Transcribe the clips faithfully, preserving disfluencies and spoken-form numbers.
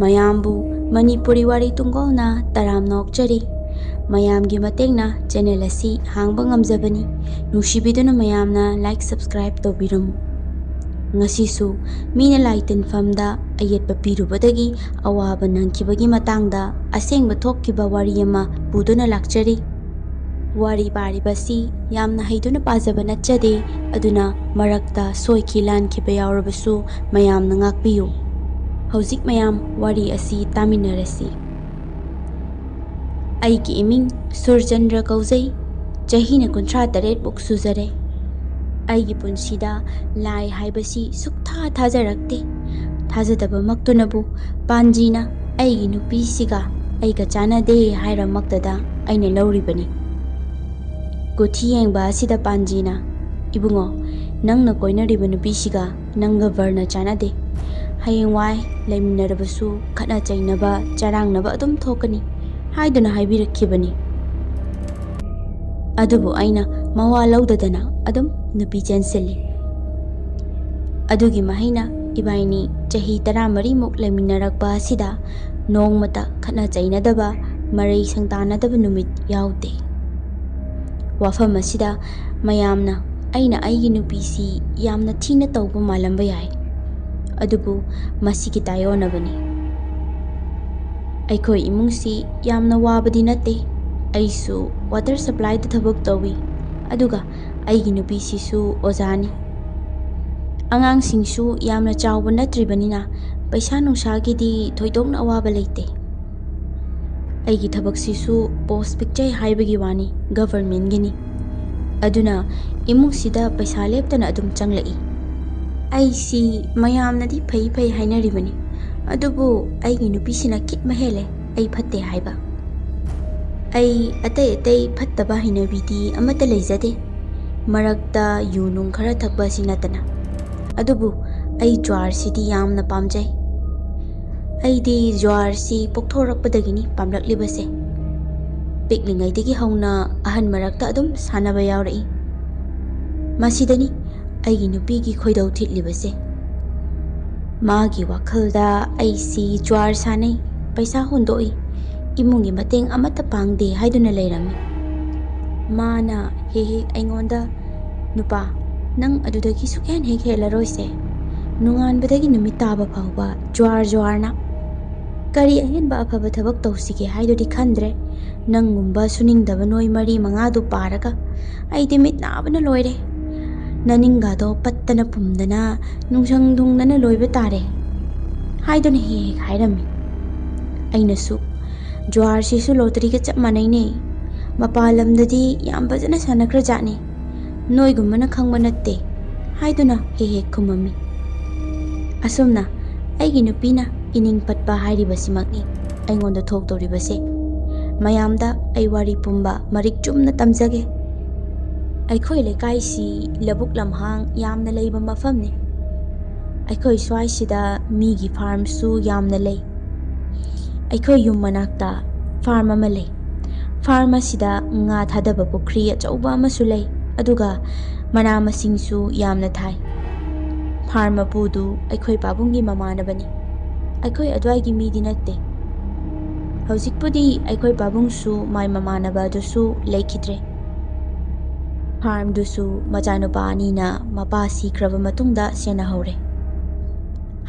ꯃꯌꯥꯝꯕꯨ ꯃꯅꯤꯄꯨꯔꯤ ꯋꯥꯔꯤ ꯇꯨꯡꯒꯣꯜꯅ ꯇꯔꯥꯝꯅ ꯑꯣꯛꯆꯔꯤ꯫ ꯃꯌꯥꯝꯒꯤ ꯃꯇꯦꯡꯅ ꯆꯦꯅꯦꯜ ꯑꯁꯤ ꯍꯥꯡꯕ ꯉꯝꯖꯕꯅꯤ꯫ ꯅꯨꯡꯁꯤꯕꯤꯗꯨꯅ ꯃꯌꯥꯝꯅ ꯂꯥꯏꯛ, ꯁꯕꯁꯀ꯭ꯔꯥꯏꯕ ꯇꯧꯕꯤꯔꯝꯃꯨ꯫ ꯉꯁꯤꯁꯨ ꯃꯤꯅ ꯂꯥꯏ ꯇꯤꯟꯐꯝꯗ ꯑꯌꯦꯠꯄ ꯄꯤꯔꯨꯕꯗꯒꯤ ꯑꯋꯥꯕ ꯅꯪꯈꯤꯕꯒꯤ ꯃꯇꯥꯡꯗ ꯑꯁꯦꯡꯕ ꯊꯣꯛꯈꯤꯕ ꯋꯥꯔꯤ ꯑꯃ ꯄꯨꯗꯨꯅ ꯂꯥꯛꯆꯔꯤ꯫ ꯋꯥꯔꯤ ꯄꯥꯔꯤꯕꯁꯤ ꯌꯥꯝꯅ ꯍꯩꯗꯨꯅ ꯄꯥꯖꯕ ꯅꯠꯆꯗꯦ, ꯑꯗꯨꯅ ꯃꯔꯛꯇ ꯁꯣꯏꯈꯤ ꯂꯥꯟꯈꯤꯕ ꯌꯥꯎꯔꯕꯁꯨ ꯃꯌꯥꯝꯅ ꯉꯥꯛꯄꯤꯌꯨ꯫ ꯍꯧꯖꯤꯛ ꯃꯌꯥꯝ ꯋꯥꯔꯤ ꯑꯁꯤ ꯇꯥꯃꯤꯟꯅꯔꯁꯤ꯫ ꯑꯩꯒꯤ ꯏꯃꯤꯡ ꯁꯨꯔꯆꯟꯗ꯭ꯔ ꯀꯧꯖꯩ꯫ ꯆꯍꯤꯅ ꯀꯨꯟꯊ꯭ꯔꯥ ꯇꯔꯦꯠ ꯃꯨꯛ ꯁꯨꯖꯔꯦ꯫ ꯑꯩꯒꯤ ꯄꯨꯟꯁꯤꯗ ꯂꯥꯏ ꯍꯥꯏꯕꯁꯤ ꯁꯨꯛꯊꯥ ꯊꯥꯖꯔꯛꯇꯦ꯫ ꯊꯥꯖꯗꯕꯃꯛꯇꯨꯅꯕꯨ ꯄꯥꯟꯖꯤꯅ ꯑꯩꯒꯤ ꯅꯨꯄꯤꯁꯤꯒ ꯑꯩꯒ ꯆꯥꯟꯅꯗꯦ ꯍꯥꯏꯔꯃꯛꯇꯗ ꯑꯩꯅ ꯂꯧꯔꯤꯕꯅꯤ꯫ ꯀꯨꯊꯤ ꯌꯦꯡꯕ ꯑꯁꯤꯗ ꯄꯥꯟꯖꯤꯅ, "ꯏꯕꯨꯡꯉꯣ, ꯅꯪꯅ ꯀꯣꯏꯅꯔꯤꯕ ꯅꯨꯄꯤꯁꯤꯒ ꯅꯪꯒ ꯕꯔꯅ ꯆꯥꯟꯅꯗꯦ꯫ ꯍꯌꯦꯡꯋꯥꯏ ꯂꯩꯃꯤꯟꯅꯔꯕꯁꯨ ꯈꯠꯅ ꯆꯩꯅꯕ, ꯆꯔꯥꯡꯅꯕ ꯑꯗꯨꯝ ꯊꯣꯛꯀꯅꯤ" ꯍꯥꯏꯗꯨꯅ ꯍꯥꯏꯕꯤꯔꯛꯈꯤꯕꯅꯤ꯫ ꯑꯗꯨꯕꯨ ꯑꯩꯅ ꯃꯋꯥ ꯂꯧꯗꯗꯅ ꯑꯗꯨꯝ ꯅꯨꯄꯤ ꯆꯦꯟꯁꯤꯜꯂꯤ꯫ ꯑꯗꯨꯒꯤ ꯃꯍꯩꯅ ꯏꯕꯥꯏꯅꯤ ꯆꯍꯤ ꯇꯔꯥꯃꯔꯤꯃꯨꯛ ꯂꯩꯃꯤꯟꯅꯔꯛꯄ ꯑꯁꯤꯗ ꯅꯣꯡꯃꯇ ꯈꯠꯅ ꯆꯩꯅꯗꯕ, ꯃꯔꯩ ꯁꯪꯇꯥꯅꯗꯕ ꯅꯨꯃꯤꯠ ꯌꯥꯎꯗꯦ꯫ ꯋꯥꯐꯝ ꯑꯁꯤꯗ ꯃꯌꯥꯝꯅ ꯑꯩꯅ ꯑꯩꯒꯤ ꯅꯨꯄꯤꯁꯤ ꯌꯥꯝꯅ ꯊꯤꯅ ꯇꯧꯕ ꯃꯥꯜꯂꯝꯕ ꯌꯥꯏ, ꯑꯗꯨꯕꯨ ꯃꯁꯤꯒꯤ ꯇꯥꯏꯑꯣꯟꯅꯕꯅꯤ꯫ ꯑꯩꯈꯣꯏ ꯏꯃꯨꯡꯁꯤ ꯌꯥꯝꯅ ꯋꯥꯕꯗꯤ ꯅꯠꯇꯦ꯫ ꯑꯩꯁꯨ ꯋꯥꯇꯔ ꯁꯄ꯭ꯂꯥꯏꯗ ꯊꯕꯛ ꯇꯧꯏ, ꯑꯗꯨꯒ ꯑꯩꯒꯤ ꯅꯨꯄꯤꯁꯤꯁꯨ ꯑꯣꯖꯥꯅꯤ꯫ ꯑꯉꯥꯡꯁꯤꯡꯁꯨ ꯌꯥꯝꯅ ꯆꯥꯎꯕ ꯅꯠꯇ꯭ꯔꯤꯕꯅꯤꯅ ꯄꯩꯁꯥ ꯅꯨꯡꯁꯥꯒꯤꯗꯤ ꯊꯣꯏꯗꯣꯛꯅ ꯑꯋꯥꯕ ꯂꯩꯇꯦ꯫ ꯑꯩꯒꯤ ꯊꯕꯛꯁꯤꯁꯨ ꯄꯣꯁ ꯄꯤꯛꯆꯩ ꯍꯥꯏꯕꯒꯤ ꯋꯥꯅꯤ, ꯒꯚꯔꯟꯃꯦꯟꯒꯤꯅꯤ꯫ ꯑꯗꯨꯅ ꯏꯃꯨꯡꯁꯤꯗ ꯄꯩꯁꯥ ꯂꯦꯞꯇꯅ ꯑꯗꯨꯝ ꯆꯪꯂꯛꯏ꯫ ꯑꯩꯁꯤ ꯃꯌꯥꯝꯅꯗꯤ ꯐꯩ ꯐꯩ ꯍꯥꯏꯅꯔꯤꯕꯅꯤ, ꯑꯗꯨꯕꯨ ꯑꯩꯒꯤ ꯅꯨꯄꯤꯁꯤꯅ ꯈꯤꯠꯃ ꯍꯦꯜꯂꯦ ꯑꯩ ꯐꯠꯇꯦ ꯍꯥꯏꯕ꯫ ꯑꯩ ꯑꯇꯩ ꯑꯇꯩ ꯐꯠꯇꯕ ꯍꯩꯅꯕꯤꯗꯤ ꯑꯃꯠꯇ ꯂꯩꯖꯗꯦ, ꯃꯔꯛꯇ ꯌꯨ ꯅꯨꯡ ꯈꯔ ꯊꯛꯄ ꯑꯁꯤ ꯅꯠꯇꯅ꯫ ꯑꯗꯨꯕꯨ ꯑꯩ ꯖ꯭ꯋꯥꯔꯁꯤꯗꯤ ꯌꯥꯝꯅ ꯄꯥꯝꯖꯩ꯫ ꯑꯩꯗꯤ ꯖ꯭ꯋꯥꯔꯁꯤ ꯄꯣꯛꯊꯣꯔꯛꯄꯗꯒꯤꯅꯤ ꯄꯥꯝꯂꯛꯂꯤꯕꯁꯦ꯫ ꯄꯤꯛꯂꯤꯉꯩꯗꯒꯤ ꯍꯧꯅ ꯑꯍꯟ ꯃꯔꯛꯇ ꯑꯗꯨꯝ ꯁꯥꯟꯅꯕ ꯌꯥꯎꯔꯛꯏ꯫ ꯃꯁꯤꯗꯅꯤ ꯑꯩꯒꯤ ꯅꯨꯄꯤꯒꯤ ꯈꯣꯏꯗꯧ ꯊꯤꯠꯂꯤꯕꯁꯦ꯫ ꯃꯥꯒꯤ ꯋꯥꯈꯜꯗ ꯑꯩꯁꯤ ꯖ꯭ꯋꯥꯔ ꯁꯥꯟꯅꯩ, ꯄꯩꯁꯥ ꯍꯨꯟꯗꯣꯛꯏ, ꯏꯃꯨꯡꯒꯤ ꯃꯇꯦꯡ ꯑꯃꯠꯇ ꯄꯥꯡꯗꯦ ꯍꯥꯏꯗꯨꯅ ꯂꯩꯔꯝꯃꯤ꯫ ꯃꯥꯅ ꯍꯦꯛ ꯍꯦꯛ ꯑꯩꯉꯣꯟꯗ, "ꯅꯨꯄꯥ, ꯅꯪ ꯑꯗꯨꯗꯒꯤ ꯁꯨꯛꯍꯦꯟ ꯍꯦꯛ ꯍꯦꯜꯂꯔꯣꯏꯁꯦ꯫ ꯅꯣꯡꯉꯥꯟꯕꯗꯒꯤ ꯅꯨꯃꯤꯠ ꯇꯥꯕ ꯐꯥꯎꯕ ꯖ꯭ꯋꯥꯔ ꯖ꯭ꯋꯥꯔꯅ꯫ ꯀꯔꯤ ꯑꯍꯦꯟꯕ ꯑꯐꯕ ꯊꯕꯛ ꯇꯧꯁꯤꯒꯦ ꯍꯥꯏꯗꯨꯗꯤ ꯈꯟꯗ꯭ꯔꯦ꯫ ꯅꯪꯒꯨꯝꯕ ꯁꯨꯅꯤꯡꯗꯕ ꯅꯣꯏ ꯃꯔꯤ ꯃꯉꯥꯗꯨ ꯄꯥꯔꯒ ꯑꯩꯗꯤ ꯃꯤꯠ ꯅꯥꯕꯅ ꯂꯣꯏꯔꯦ꯫ ꯅꯅꯤꯡꯒꯥꯗꯣ ꯄꯠꯇꯅ ꯄꯨꯝꯗꯅ ꯅꯨꯡꯁꯪ ꯊꯨꯡꯗꯅ ꯂꯣꯏꯕ ꯇꯥꯔꯦ" ꯍꯥꯏꯗꯨꯅ ꯍꯦꯛ ꯍꯦꯛ ꯍꯥꯏꯔꯝꯃꯤ꯫ ꯑꯩꯅꯁꯨ, "ꯖ꯭ꯋꯥꯔꯁꯤꯁꯨ ꯂꯣꯇꯔꯤꯒ ꯆꯞ ꯃꯥꯟꯅꯩꯅꯦ꯫ ꯃꯄꯥꯟ ꯂꯝꯗꯗꯤ ꯌꯥꯝ ꯐꯖꯅ ꯁꯥꯟꯅꯈ꯭ꯔꯖꯥꯠꯅꯤ꯫ ꯅꯣꯏꯒꯨꯝꯕꯅ ꯈꯪꯕ ꯅꯠꯇꯦ" ꯍꯥꯏꯗꯨꯅ ꯍꯦꯛ ꯍꯦꯛ ꯈꯨꯝꯃꯝꯃꯤ꯫ ꯑꯁꯨꯝꯅ ꯑꯩꯒꯤ ꯅꯨꯄꯤꯅ ꯏꯅꯤꯡ ꯄꯠꯄ ꯍꯥꯏꯔꯤꯕꯁꯤꯃꯛꯅꯤ ꯑꯩꯉꯣꯟꯗ ꯊꯣꯛꯇꯧꯔꯤꯕꯁꯦ꯫ ꯃꯌꯥꯝꯗ ꯑꯩ ꯋꯥꯔꯤ ꯄꯨꯝꯕ ꯃꯔꯤꯛ ꯆꯨꯝꯅ ꯇꯝꯖꯒꯦ꯫ ꯑꯩꯈꯣꯏ ꯂꯩꯀꯥꯏꯁꯤ ꯂꯧꯕꯨꯛ ꯂꯝꯍꯥꯡ ꯌꯥꯝꯅ ꯂꯩꯕ ꯃꯐꯝꯅꯤ꯫ ꯑꯩꯈꯣꯏ ꯁ꯭ꯋꯥꯏꯁꯤꯗ ꯃꯤꯒꯤ ꯐꯥꯔꯝꯁꯨ ꯌꯥꯝꯅ ꯂꯩ꯫ ꯑꯩꯈꯣꯏ ꯌꯨꯝ ꯃꯅꯥꯛꯇ ꯐꯥꯔꯝ ꯑꯃ ꯂꯩ꯫ ꯐꯥꯔꯝ ꯑꯁꯤꯗ ꯉꯥ ꯊꯥꯗꯕ ꯄꯨꯈ꯭ꯔꯤ ꯑꯆꯧꯕ ꯑꯃꯁꯨ ꯂꯩ, ꯑꯗꯨꯒ ꯃꯅꯥ ꯃꯁꯤꯡꯁꯨ ꯌꯥꯝꯅ ꯊꯥꯏ꯫ ꯐꯥꯔꯝ ꯃꯄꯨꯗꯨ ꯑꯩꯈꯣꯏ ꯄꯥꯕꯨꯡꯒꯤ ꯃꯃꯥꯟꯅꯕꯅꯤ꯫ ꯑꯩꯈꯣꯏ ꯑꯗ꯭ꯋꯥꯏꯒꯤ ꯃꯤꯗꯤ ꯅꯠꯇꯦ꯫ ꯍꯧꯖꯤꯛꯄꯨꯗꯤ ꯑꯩꯈꯣꯏ ꯄꯥꯕꯨꯡꯁꯨ ꯃꯥꯏ ꯃꯃꯥꯟꯅꯕ ꯑꯗꯨꯁꯨ ꯂꯩꯈꯤꯗ꯭ꯔꯦ꯫ ꯐꯥꯔꯝꯗꯨꯁꯨ ꯃꯆꯥꯅꯨꯄꯥ ꯑꯅꯤꯅ ꯃꯄꯥ ꯁꯤꯈ꯭ꯔꯕ ꯃꯇꯨꯡꯗ ꯁꯦꯟꯅꯍꯧꯔꯦ꯫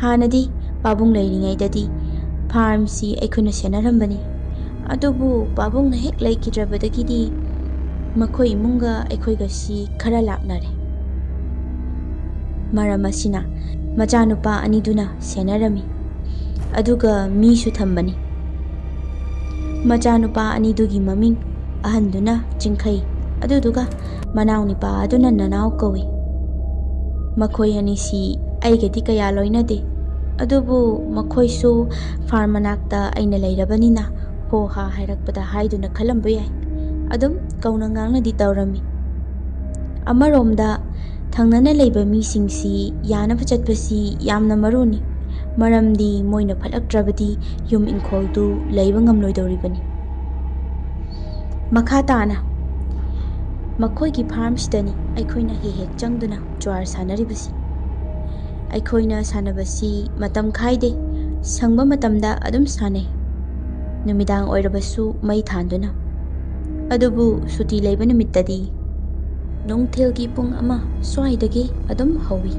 ꯍꯥꯟꯅꯗꯤ ꯄꯥꯕꯨꯡ ꯂꯩꯔꯤꯉꯩꯗꯗꯤ ꯐꯥꯔꯝꯁꯤ ꯑꯩꯈꯣꯏꯅ ꯁꯦꯟꯅꯔꯝꯕꯅꯤ꯫ ꯑꯗꯨꯕꯨ ꯄꯥꯕꯨꯡꯅ ꯍꯦꯛ ꯂꯩꯈꯤꯗ꯭ꯔꯕꯗꯒꯤꯗꯤ ꯃꯈꯣꯏ ꯏꯃꯨꯡꯒ ꯑꯩꯈꯣꯏꯒꯁꯤ ꯈꯔ ꯂꯥꯞꯅꯔꯦ꯫ ꯃꯔꯝ ꯑꯁꯤꯅ ꯃꯆꯥꯅꯨꯄꯥ ꯑꯅꯤꯗꯨꯅ ꯁꯦꯟꯅꯔꯝꯃꯤ꯫ ꯑꯗꯨꯒ ꯃꯤꯁꯨ ꯊꯝꯕꯅꯤ꯫ ꯃꯆꯥꯅꯨꯄꯥ ꯑꯅꯤꯗꯨꯒꯤ ꯃꯃꯤꯡ, ꯑꯍꯟꯗꯨꯅ ꯆꯤꯡꯈꯩ, ꯑꯗꯨꯗꯨꯒ ꯃꯅꯥꯎꯅꯨꯄꯥ ꯑꯗꯨꯅ ꯅꯅꯥꯎ ꯀꯧꯏ꯫ ꯃꯈꯣꯏ ꯑꯅꯤꯁꯤ ꯑꯩꯒꯗꯤ ꯀꯌꯥ ꯂꯣꯏꯅꯗꯦ꯫ ꯑꯗꯨꯕꯨ ꯃꯈꯣꯏꯁꯨ ꯐꯥꯔꯝ ꯃꯅꯥꯛꯇ ꯑꯩꯅ ꯂꯩꯔꯕꯅꯤꯅ ꯍꯣ ꯍꯥ ꯍꯥꯏꯔꯛꯄꯗ ꯍꯥꯏꯗꯨꯅ ꯈꯜꯂꯝꯕ ꯌꯥꯏ꯫ ꯑꯗꯨꯝ ꯀꯧꯅ ꯉꯥꯡꯅꯗꯤ ꯇꯧꯔꯝꯃꯤ꯫ ꯑꯃꯔꯣꯝꯗ ꯊꯪꯅꯅ ꯂꯩꯕ ꯃꯤꯁꯤꯡꯁꯤ ꯌꯥꯅꯕ ꯆꯠꯄꯁꯤ ꯌꯥꯝꯅ ꯃꯔꯨꯅꯤ꯫ ꯃꯔꯝꯗꯤ ꯃꯣꯏꯅ ꯐꯠꯂꯛꯇ꯭ꯔꯕꯗꯤ ꯌꯨꯝ ꯏꯪꯈꯣꯜꯗꯨ ꯂꯩꯕ ꯉꯝꯂꯣꯏꯗꯧꯔꯤꯕꯅꯤ꯫ ꯃꯈꯥ ꯇꯥꯅ ꯃꯈꯣꯏꯒꯤ ꯐꯥꯔꯝꯁꯤꯗꯅꯤ ꯑꯩꯈꯣꯏꯅ ꯍꯦꯛ ꯍꯦꯛ ꯆꯪꯗꯨꯅ ꯖ꯭ꯋꯥꯔ ꯁꯥꯟꯅꯔꯤꯕꯁꯤ꯫ ꯑꯩꯈꯣꯏꯅ ꯁꯥꯟꯅꯕꯁꯤ ꯃꯇꯝ ꯈꯥꯏꯗꯦ, ꯁꯪꯕ ꯃꯇꯝꯗ ꯑꯗꯨꯝ ꯁꯥꯟꯅꯩ, ꯅꯨꯃꯤꯗꯥꯡ ꯑꯣꯏꯔꯕꯁꯨ ꯃꯩ ꯊꯥꯟꯗꯨꯅ꯫ ꯑꯗꯨꯕꯨ ꯁꯨꯇꯤ ꯂꯩꯕ ꯅꯨꯃꯤꯠꯇꯗꯤ ꯅꯨꯡꯊꯤꯜꯒꯤ ꯄꯨꯡ ꯑꯃ ꯁ꯭ꯋꯥꯏꯗꯒꯤ ꯑꯗꯨꯝ ꯍꯧꯏ꯫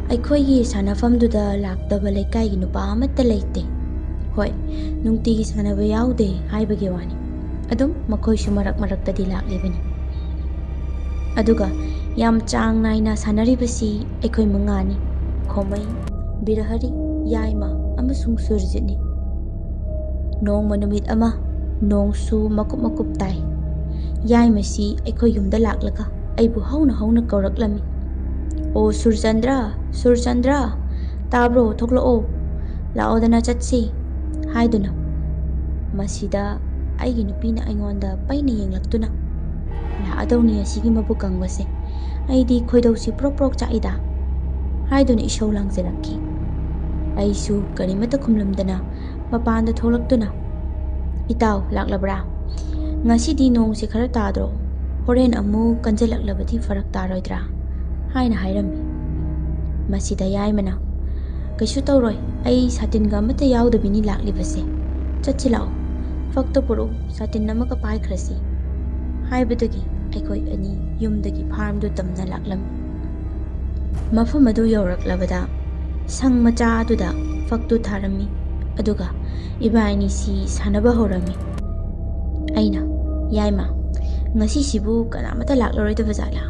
ꯑꯩꯈꯣꯏꯒꯤ ꯁꯥꯟꯅꯐꯝꯗꯨꯗ ꯂꯥꯛꯇꯕ ꯂꯩꯀꯥꯏꯒꯤ ꯅꯨꯄꯥ ꯑꯃꯠꯇ ꯂꯩꯇꯦ꯫ ꯍꯣꯏ, ꯅꯨꯡꯇꯤꯒꯤ ꯁꯥꯟꯅꯕ ꯌꯥꯎꯗꯦ ꯍꯥꯏꯕꯒꯤ ꯋꯥꯅꯤ, ꯑꯗꯨꯝ ꯃꯈꯣꯏꯁꯨ ꯃꯔꯛ ꯃꯔꯛꯇꯗꯤ ꯂꯥꯛꯂꯤꯕꯅꯤ꯫ ꯑꯗꯨꯒ ꯌꯥꯝ ꯆꯥꯡ ꯅꯥꯏꯅ ꯁꯥꯟꯅꯔꯤꯕꯁꯤ ꯑꯩꯈꯣꯏ ꯃꯉꯥꯅꯤ: ꯈꯣꯃꯩ, ꯕꯤꯔꯍꯔꯤ, ꯌꯥꯏꯃ ꯑꯃꯁꯨꯡ ꯁꯨꯔꯖꯤꯠꯅꯤ꯫ ꯅꯣꯡꯃ ꯅꯨꯃꯤꯠ ꯑꯃ ꯅꯣꯡꯁꯨ ꯃꯀꯨꯞ ꯃꯀꯨꯞ ꯇꯥꯏ꯫ ꯌꯥꯏꯃꯁꯤ ꯑꯩꯈꯣꯏ ꯌꯨꯝꯗ ꯂꯥꯛꯂꯒ ꯑꯩꯕꯨ ꯍꯧꯅ ꯍꯧꯅ ꯀꯧꯔꯛꯂꯝꯃꯤ꯫ "ꯑꯣ ꯁꯨꯔꯆꯟꯗ꯭ꯔ, ꯁꯨꯔꯆꯟꯗ꯭ꯔ, ꯇꯥꯕ꯭ꯔꯣ? ꯊꯣꯛꯂꯛꯑꯣ, ꯂꯥꯛꯑꯣꯗꯅ ꯆꯠꯁꯤ" ꯍꯥꯏꯗꯨꯅ꯫ ꯃꯁꯤꯗ ꯑꯩꯒꯤ ꯅꯨꯄꯤꯅ ꯑꯩꯉꯣꯟꯗ ꯄꯩꯅ ꯌꯦꯡꯂꯛꯇꯨꯅ, "ꯂꯥꯛꯑꯗꯧꯅꯤ ꯑꯁꯤꯒꯤ ꯃꯕꯨꯛ ꯀꯪꯕꯁꯦ, ꯑꯩꯗꯤ ꯈꯣꯏꯗꯧꯁꯤ ꯄ꯭ꯔꯣꯛ ꯄ꯭ꯔꯣꯛ ꯆꯥꯛꯏꯗ" ꯍꯥꯏꯗꯨꯅ ꯏꯁꯧ ꯂꯥꯡꯖꯔꯛꯈꯤ꯫ ꯑꯩꯁꯨ ꯀꯔꯤꯃꯠꯇ ꯈꯨꯝꯂꯝꯗꯅ ꯃꯄꯥꯟꯗ ꯊꯣꯛꯂꯛꯇꯨꯅ, "ꯏꯇꯥꯎ ꯂꯥꯛꯂꯕ꯭ꯔꯥ? ꯉꯁꯤꯗꯤ ꯅꯣꯡꯁꯤ ꯈꯔ ꯇꯥꯗ꯭ꯔꯣ? ꯍꯣꯔꯦꯟ ꯑꯃꯨꯛ ꯀꯟꯖꯜꯂꯛꯂꯕꯗꯤ ꯐꯔꯛ ꯇꯥꯔꯣꯏꯗ꯭ꯔꯥ?" ꯍꯥꯏꯅ ꯍꯥꯏꯔꯝꯃꯤ꯫ ꯃꯁꯤꯗ ꯌꯥꯏꯃꯅ, "ꯀꯩꯁꯨ ꯇꯧꯔꯣꯏ, ꯑꯩ ꯁꯥꯇꯤꯟꯒ ꯑꯃꯠꯇ ꯌꯥꯎꯗꯕꯤꯅꯤ ꯂꯥꯛꯂꯤꯕꯁꯦ꯫ ꯆꯠꯁꯤ ꯂꯥꯛꯑꯣ, ꯐꯛꯇꯣ ꯄꯨꯔꯛꯎ, ꯁꯥꯇꯤꯟ ꯑꯃꯒ ꯄꯥꯏꯈ꯭ꯔꯁꯤ" ꯍꯥꯏꯕꯗꯒꯤ ꯑꯩꯈꯣꯏ ꯑꯅꯤ ꯌꯨꯝꯗꯒꯤ ꯐꯥꯔꯝꯗꯨ ꯇꯝꯅ ꯂꯥꯛꯂꯝꯃꯤ꯫ ꯃꯐꯝ ꯑꯗꯨ ꯌꯧꯔꯛꯂꯕꯗ ꯁꯪ ꯃꯆꯥ ꯑꯗꯨꯗ ꯐꯛꯇꯨ ꯊꯥꯔꯝꯃꯤ, ꯑꯗꯨꯒ ꯏꯕꯥꯅꯤꯁꯤ ꯁꯥꯟꯅꯕ ꯍꯧꯔꯝꯃꯤ꯫ ꯑꯩꯅ, "ꯌꯥꯏꯃ, ꯉꯁꯤꯁꯤꯕꯨ ꯀꯅꯥꯃꯠꯇ ꯂꯥꯛꯂꯔꯣꯏꯗꯕ ꯖꯥꯠꯂꯥ?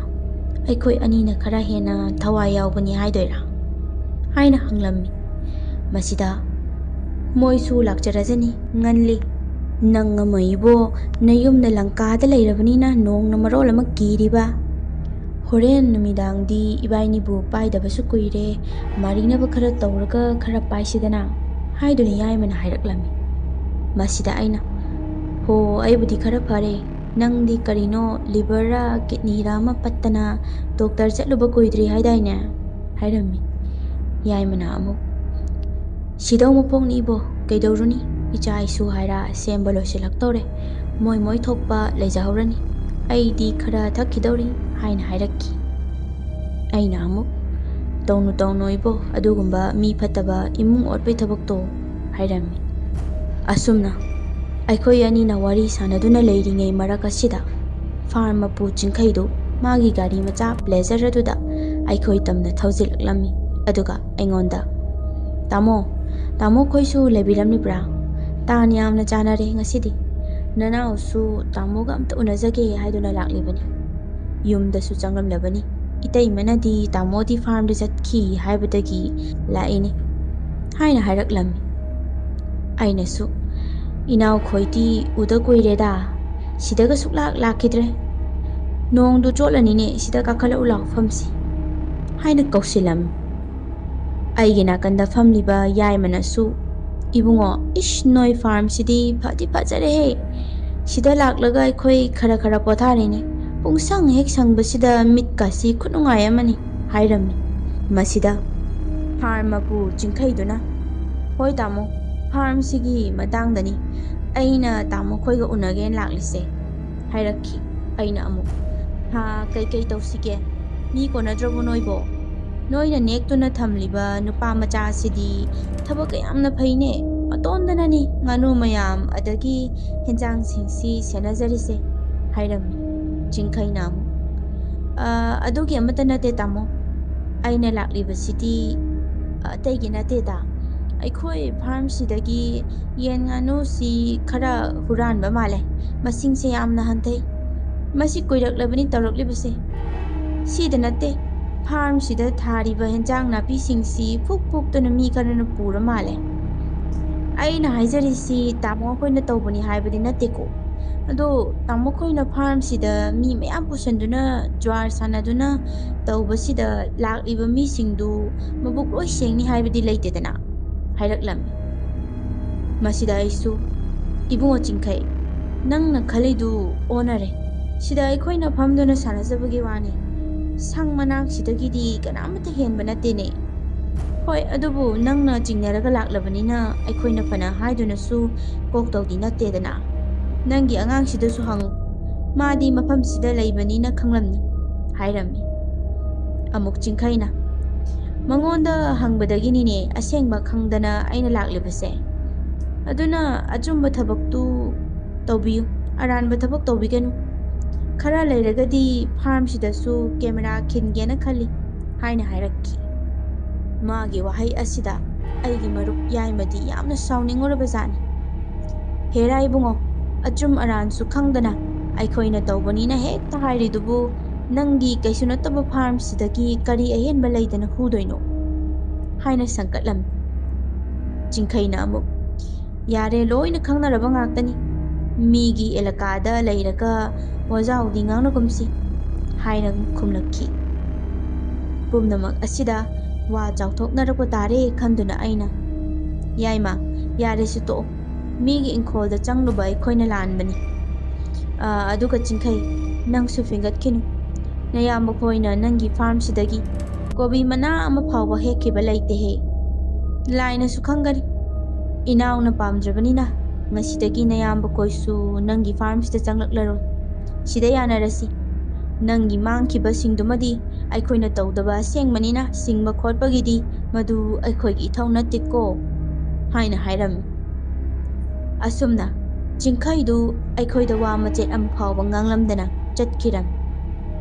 ꯑꯩꯈꯣꯏ ꯑꯅꯤꯅ ꯈꯔ ꯍꯦꯟꯅ ꯊꯋꯥꯏ ꯌꯥꯎꯕꯅꯤ ꯍꯥꯏꯗꯣꯏꯔꯥ?" ꯍꯥꯏꯅ ꯍꯪꯂꯝꯃꯤ꯫ ꯃꯁꯤꯗ, "ꯃꯣꯏꯁꯨ ꯂꯥꯛꯆꯔꯖꯅꯤ, ꯉꯜꯂꯤ꯫ ꯅꯪ ꯑꯃ ꯏꯕꯣ, ꯅꯌꯨꯝꯗ ꯂꯪꯀꯥꯗ ꯂꯩꯔꯕꯅꯤꯅ ꯅꯣꯡꯅ ꯃꯔꯣꯜ ꯑꯃ ꯀꯤꯔꯤꯕ꯫ ꯍꯣꯔꯦꯟ ꯅꯨꯃꯤꯗꯥꯡꯗꯤ ꯏꯕꯥꯏꯅꯤꯕꯨ ꯄꯥꯏꯗꯕꯁꯨ ꯀꯨꯏꯔꯦ, ꯃꯥꯔꯤꯅꯕ ꯈꯔ ꯇꯧꯔꯒ ꯈꯔ ꯄꯥꯏꯁꯤꯗꯅ" ꯍꯥꯏꯗꯨꯅ ꯌꯥꯏꯃꯅ ꯍꯥꯏꯔꯛꯂꯝꯃꯤ꯫ ꯃꯁꯤꯗ ꯑꯩꯅ, "ꯍꯣ, ꯑꯩꯕꯨꯗꯤ ꯈꯔ ꯐꯔꯦ꯫ ꯅꯪꯗꯤ ꯀꯔꯤꯅꯣ, ꯂꯤꯚꯔꯔ ꯀꯤꯗꯅꯤꯔ ꯑꯃ ꯄꯠꯇꯅ ꯗꯣꯛꯇꯔ ꯆꯠꯂꯨꯕ ꯀꯨꯏꯗ꯭ꯔꯤ ꯍꯥꯏꯗꯥꯏꯅꯦ?" ꯍꯥꯏꯔꯝꯃꯤ꯫ ꯌꯥꯏꯃꯅ ꯑꯃꯨꯛ, "ꯁꯤꯗꯧ ꯃꯄꯣꯛꯅꯤ ꯏꯕꯣ, ꯀꯩꯗꯧꯔꯨꯅꯤ? ꯏꯆꯥ ꯏꯁꯨ ꯍꯥꯏꯔ ꯁꯦꯝꯕ ꯂꯣꯏꯁꯤꯜꯂꯛꯇꯧꯔꯦ꯫ ꯃꯣꯏ ꯃꯣꯏ ꯊꯣꯛꯄ ꯂꯩꯖꯍꯧꯔꯅꯤ꯫ ꯑꯩꯗꯤ ꯈꯔ ꯊꯛꯈꯤꯗꯧꯔꯤ" ꯍꯥꯏꯅ ꯍꯥꯏꯔꯛꯈꯤ꯫ ꯑꯩꯅ ꯑꯃꯨꯛ, "ꯇꯧꯅꯨ ꯇꯧꯅꯨ ꯏꯕꯣ, ꯑꯗꯨꯒꯨꯝꯕ ꯃꯤ ꯐꯠꯇꯕ ꯏꯃꯨꯡ ꯑꯣꯠꯄꯩ ꯊꯕꯛꯇꯣ," ꯍꯥꯏꯔꯝꯃꯤ꯫ ꯑꯁꯨꯝꯅ ꯑꯩꯈꯣꯏ ꯑꯅꯤꯅ ꯋꯥꯔꯤ ꯁꯥꯟꯅꯗꯨꯅ ꯂꯩꯔꯤꯉꯩ ꯃꯔꯛ ꯑꯁꯤꯗ ꯐꯥꯔꯝ ꯃꯄꯨ ꯆꯤꯡꯈꯩꯗꯨ ꯃꯥꯒꯤ ꯒꯥꯔꯤ ꯃꯆꯥ ꯕ꯭ꯂꯦꯖꯔ ꯑꯗꯨꯗ ꯑꯩꯈꯣꯏ ꯇꯝꯅ ꯊꯧꯖꯤꯜꯂꯛꯂꯝꯃꯤ꯫ ꯑꯗꯨꯒ ꯑꯩꯉꯣꯟꯗ, "ꯇꯥꯃꯣ, ꯇꯥꯃꯣ ꯈꯣꯏꯁꯨ ꯂꯩꯕꯤꯔꯝꯂꯤꯕ꯭ꯔꯥ? ꯇꯥꯟ ꯌꯥꯝꯅ ꯆꯥꯟꯅꯔꯦ ꯉꯁꯤꯗꯤ꯫ ꯅꯅꯥꯎꯁꯨ ꯇꯥꯃꯣꯒ ꯑꯝꯇ ꯎꯅꯖꯒꯦ ꯍꯥꯏꯗꯨꯅ ꯂꯥꯛꯂꯤꯕꯅꯤ꯫ ꯌꯨꯝꯗꯁꯨ ꯆꯪꯂꯝꯂꯕꯅꯤ꯫ ꯏꯇꯩꯃꯅꯗꯤ ꯇꯥꯃꯣꯗꯤ ꯐꯥꯔꯝꯗ ꯆꯠꯈꯤ ꯍꯥꯏꯕꯗꯒꯤ ꯂꯥꯛꯏꯅꯤ" ꯍꯥꯏꯅ ꯍꯥꯏꯔꯛꯂꯝꯃꯤ꯫ ꯑꯩꯅꯁꯨ, "ꯏꯅꯥꯎꯈꯣꯏꯗꯤ ꯎꯗ ꯀꯨꯏꯔꯦꯗ, ꯁꯤꯗꯒ ꯁꯨꯛꯂꯥꯛ ꯂꯥꯛꯈꯤꯗ꯭ꯔꯦ꯫ ꯅꯣꯡꯗꯨ ꯆꯣꯠꯂꯅꯤꯅꯦ, ꯁꯤꯗ ꯀꯥꯈꯠꯂꯛꯎ ꯂꯥꯎ ꯐꯝꯁꯤ" ꯍꯥꯏꯅ ꯀꯧꯁꯤꯜꯂꯝꯃꯤ꯫ ꯑꯩꯒꯤ ꯅꯥꯀꯟꯗ ꯐꯝꯂꯤꯕ ꯌꯥꯏꯃꯅꯁꯨ, "ꯏꯕꯨꯡꯉꯣ, ꯏꯁ, ꯅꯣꯏ ꯐꯥꯔꯝꯁꯤꯗꯤ ꯐꯗꯤ ꯐꯖꯔꯦꯍꯦ꯫ ꯁꯤꯗ ꯂꯥꯛꯂꯒ ꯑꯩꯈꯣꯏ ꯈꯔ ꯈꯔ ꯄꯣꯊꯥꯔꯤꯅꯤ꯫ ꯄꯨꯡꯁꯪ ꯍꯦꯛ ꯁꯪꯕꯁꯤꯗ ꯃꯤꯠꯀꯁꯤ ꯈꯨꯅꯨꯡꯉꯥꯏ ꯑꯃꯅꯤ" ꯍꯥꯏꯔꯝꯃꯤ꯫ ꯃꯁꯤꯗ ꯐꯥꯔꯝ ꯃꯄꯨ ꯆꯤꯡꯈꯩꯗꯨꯅ, "ꯍꯣꯏ ꯇꯥꯃꯣ, ꯐꯥꯔꯝꯁꯤꯒꯤ ꯃꯇꯥꯡꯗꯅꯤ ꯑꯩꯅ ꯇꯥꯃꯣ ꯈꯣꯏꯒ ꯎꯅꯒꯦꯅ ꯂꯥꯛꯂꯤꯁꯦ" ꯍꯥꯏꯔꯛꯈꯤ꯫ ꯑꯩꯅ ꯑꯃꯨꯛ, "ꯍꯥ, ꯀꯩꯀꯩ ꯇꯧꯁꯤꯒꯦ? ꯃꯤ ꯀꯣꯟꯅꯗ꯭ꯔꯕꯣ ꯅꯣꯏꯕꯣ? ꯅꯣꯏꯅ ꯅꯦꯛꯇꯨꯅ ꯊꯝꯂꯤꯕ ꯅꯨꯄꯥ ꯃꯆꯥꯁꯤꯗꯤ ꯊꯕꯛ ꯀꯌꯥꯝꯅ ꯐꯩꯅꯦ꯫ ꯃꯇꯣꯟꯗꯅꯅꯤ ꯉꯥꯅꯨ ꯃꯌꯥꯝ ꯑꯗꯒꯤ ꯍꯦꯟꯖꯥꯡꯁꯤꯡꯁꯤ ꯁꯦꯟꯅꯖꯔꯤꯁꯦ" ꯍꯥꯏꯔꯝꯃꯤ꯫ ꯆꯤꯡꯈꯩꯅ ꯑꯃꯨꯛ, "ꯑ, ꯑꯗꯨꯒꯤ ꯑꯃꯠꯇ ꯅꯠꯇꯦ ꯇꯥꯃꯣ꯫ ꯑꯩꯅ ꯂꯥꯛꯂꯤꯕꯁꯤꯗꯤ ꯑꯇꯩꯒꯤ ꯅꯠꯇꯦꯗ꯫ ꯑꯩꯈꯣꯏ ꯐꯥꯔꯝꯁꯤꯗꯒꯤ ꯌꯦꯟ ꯉꯥꯅꯨꯁꯤ ꯈꯔ ꯍꯨꯔꯥꯟꯕ ꯃꯥꯜꯂꯦ꯫ ꯃꯁꯤꯡꯁꯦ ꯌꯥꯝꯅ ꯍꯟꯊꯩ꯫ ꯃꯁꯤ ꯀꯨꯏꯔꯛꯂꯕꯅꯤ ꯇꯧꯔꯛꯂꯤꯕꯁꯦ꯫ ꯁꯤꯗ ꯅꯠꯇꯦ, ꯐꯥꯔꯝꯁꯤꯗ ꯊꯥꯔꯤꯕ ꯍꯦꯟꯖꯥꯡ ꯅꯥꯄꯤꯁꯤꯡꯁꯤ ꯐꯨꯛ ꯐꯨꯛꯇꯨꯅ ꯃꯤ ꯈꯔꯅ ꯄꯨꯔ ꯃꯥꯜꯂꯦ꯫ ꯑꯩꯅ ꯍꯥꯏꯖꯔꯤꯁꯤ ꯇꯥꯃꯣ ꯑꯩꯈꯣꯏꯅ ꯇꯧꯕꯅꯤ ꯍꯥꯏꯕꯗꯤ ꯅꯠꯇꯦꯀꯣ꯫ ꯑꯗꯣ ꯇꯥꯃꯣ ꯑꯩꯈꯣꯏꯅ ꯐꯥꯔꯝꯁꯤꯗ ꯃꯤ ꯃꯌꯥꯝ ꯄꯨꯁꯤꯟꯗꯨꯅ ꯖ꯭ꯋꯥꯔ ꯁꯥꯟꯅꯗꯨꯅ ꯇꯧꯕꯁꯤꯗ ꯂꯥꯛꯂꯤꯕ ꯃꯤꯁꯤꯡꯗꯨ ꯃꯕꯨꯛ ꯂꯣꯏ ꯁꯦꯡꯅꯤ ꯍꯥꯏꯕꯗꯤ ꯂꯩꯇꯦꯗꯅ" ꯍꯥꯏꯔꯛꯂꯝꯃꯤ꯫ ꯃꯁꯤꯗ ꯑꯩꯁꯨ, "ꯏꯕꯨꯡꯉꯣ ꯆꯤꯡꯈꯩ, ꯅꯪꯅ ꯈꯜꯂꯤꯗꯨ ꯑꯣꯟꯅꯔꯦ꯫ ꯁꯤꯗ ꯑꯩꯈꯣꯏꯅ ꯐꯝꯗꯨꯅ ꯁꯥꯟꯅꯖꯕꯒꯤ ꯋꯥꯅꯤ꯫ ꯁꯪ ꯃꯅꯥꯛꯁꯤꯗꯒꯤꯗꯤ ꯀꯅꯥꯃꯠꯇ ꯍꯦꯟꯕ ꯅꯠꯇꯦꯅꯦ꯫ ꯍꯣꯏ, ꯑꯗꯨꯕꯨ ꯅꯪꯅ ꯆꯤꯡꯅꯔꯒ ꯂꯥꯛꯂꯕꯅꯤꯅ ꯑꯩꯈꯣꯏꯅ ꯐꯅ ꯍꯥꯏꯗꯨꯅꯁꯨ ꯀꯣꯛ ꯇꯧꯗꯤ ꯅꯠꯇꯦꯗꯅ꯫ ꯅꯪꯒꯤ ꯑꯉꯥꯡꯁꯤꯗꯁꯨ ꯍꯪꯉꯨ꯫ ꯃꯥꯗꯤ ꯃꯐꯝꯁꯤꯗ ꯂꯩꯕꯅꯤꯅ ꯈꯪꯂꯝꯅꯤ" ꯍꯥꯏꯔꯝꯃꯤ꯫ ꯑꯃꯨꯛ ꯆꯤꯡꯈꯩꯅ, ꯃꯉꯣꯟꯗ ꯍꯪꯕꯗꯒꯤꯅꯤꯅꯦ ꯑꯁꯦꯡꯕ ꯈꯪꯗꯅ ꯑꯩꯅ ꯂꯥꯛꯂꯤꯕꯁꯦ꯫ ꯑꯗꯨꯅ ꯑꯆꯨꯝꯕ ꯊꯕꯛꯇꯨ ꯇꯧꯕꯤꯌꯨ, ꯑꯔꯥꯟꯕ ꯊꯕꯛ ꯇꯧꯕꯤꯒꯅꯨ꯫ ꯈꯔ ꯂꯩꯔꯒꯗꯤ ꯐꯥꯔꯝꯁꯤꯗꯁꯨ ꯀꯦꯃꯦꯔꯥ ꯈꯤꯟꯒꯦꯅ ꯈꯜꯂꯤ ꯍꯥꯏꯅ ꯍꯥꯏꯔꯛꯈꯤ꯫ ꯃꯥꯒꯤ ꯋꯥꯍꯩ ꯑꯁꯤꯗ ꯑꯩꯒꯤ ꯃꯔꯨꯞ ꯌꯥꯏꯃꯗꯤ ꯌꯥꯝꯅ ꯁꯥꯎꯅꯤꯡꯉꯨꯔꯕꯖꯥꯠꯅꯤ꯫ ꯍꯦꯔꯥ ꯏꯕꯨꯡꯉꯣ, ꯑꯆꯨꯝ ꯑꯔꯥꯟꯁꯨ ꯈꯪꯗꯅ ꯑꯩꯈꯣꯏꯅ ꯇꯧꯕꯅꯤꯅ ꯍꯦꯛꯇ ꯍꯥꯏꯔꯤꯗꯨꯕꯨ, ꯅꯪꯒꯤ ꯀꯩꯁꯨ ꯅꯠꯇꯕ ꯐꯥꯔꯝꯁꯤꯗꯒꯤ ꯀꯔꯤ ꯑꯍꯦꯟꯕ ꯂꯩꯗꯅ ꯍꯨꯗꯣꯏꯅꯣ? ꯍꯥꯏꯅ ꯁꯪꯀꯠꯂꯝꯃꯤ꯫ ꯆꯤꯡꯈꯩꯅ ꯑꯃꯨꯛ, ꯌꯥꯔꯦ, ꯂꯣꯏꯅ ꯈꯪꯅꯔꯕ ꯉꯥꯛꯇꯅꯤ꯫ ꯃꯤꯒꯤ ꯑꯦꯂꯀꯥꯗ ꯂꯩꯔꯒ ꯋꯥꯖꯥꯎꯗꯤ ꯉꯥꯡꯅꯒꯨꯝꯁꯤ ꯍꯥꯏꯅ ꯈꯨꯝꯂꯛꯈꯤ꯫ ꯄꯨꯝꯅꯃꯛ ꯑꯁꯤꯗ ꯋꯥ ꯆꯥꯎꯊꯣꯛꯅꯔꯛꯄ ꯇꯥꯔꯦ ꯈꯟꯗꯨꯅ ꯑꯩꯅ, ꯌꯥꯏꯃ, ꯌꯥꯔꯦꯁꯦ ꯇꯣꯛꯑꯣ꯫ ꯃꯤꯒꯤ ꯏꯪꯈꯣꯜꯗ ꯆꯪꯂꯨꯕ ꯑꯩꯈꯣꯏꯅ ꯂꯥꯟꯕꯅꯤ꯫ ꯑꯥ, ꯑꯗꯨꯒ ꯆꯤꯡꯈꯩ, ꯅꯪꯁꯨ ꯐꯤꯡꯒꯠꯈꯤꯅꯨ꯫ ꯅꯌꯥꯝꯕ ꯈꯣꯏꯅ ꯅꯪꯒꯤ ꯐꯥꯔꯝꯁꯤꯗꯒꯤ ꯀꯣꯕꯤ ꯃꯅꯥ ꯑꯃ ꯐꯥꯎꯕ ꯍꯦꯛꯈꯤꯕ ꯂꯩꯇꯦꯍꯦ꯫ ꯂꯥꯏꯅꯁꯨ ꯈꯪꯒꯅꯤ꯫ ꯏꯅꯥꯎꯅ ꯄꯥꯝꯗ꯭ꯔꯕꯅꯤꯅ ꯉꯁꯤꯗꯒꯤ ꯅꯌꯥꯝꯕ ꯈꯣꯏꯁꯨ ꯅꯪꯒꯤ ꯐꯥꯔꯝꯁꯤꯗ ꯆꯪꯂꯛꯂꯔꯣꯏ꯫ ꯁꯤꯗ ꯌꯥꯅꯔꯁꯤ꯫ ꯅꯪꯒꯤ ꯃꯥꯡꯈꯤꯕꯁꯤꯡꯗꯨꯃꯗꯤ ꯑꯩꯈꯣꯏꯅ ꯇꯧꯗꯕ ꯑꯁꯦꯡꯕꯅꯤꯅ ꯁꯤꯡꯕ ꯈꯣꯠꯄꯒꯤꯗꯤ ꯃꯗꯨ ꯑꯩꯈꯣꯏꯒꯤ ꯏꯊꯧ ꯅꯠꯇꯦꯀꯣ ꯍꯥꯏꯅ ꯍꯥꯏꯔꯝꯃꯤ꯫ ꯑꯁꯨꯝꯅ ꯆꯤꯡꯈꯩꯗꯨ ꯑꯩꯈꯣꯏꯗ ꯋꯥ ꯃꯆꯦꯠ ꯑꯃ ꯐꯥꯎꯕ ꯉꯥꯡꯂꯝꯗꯅ ꯆꯠꯈꯤꯔꯝꯃꯤ꯫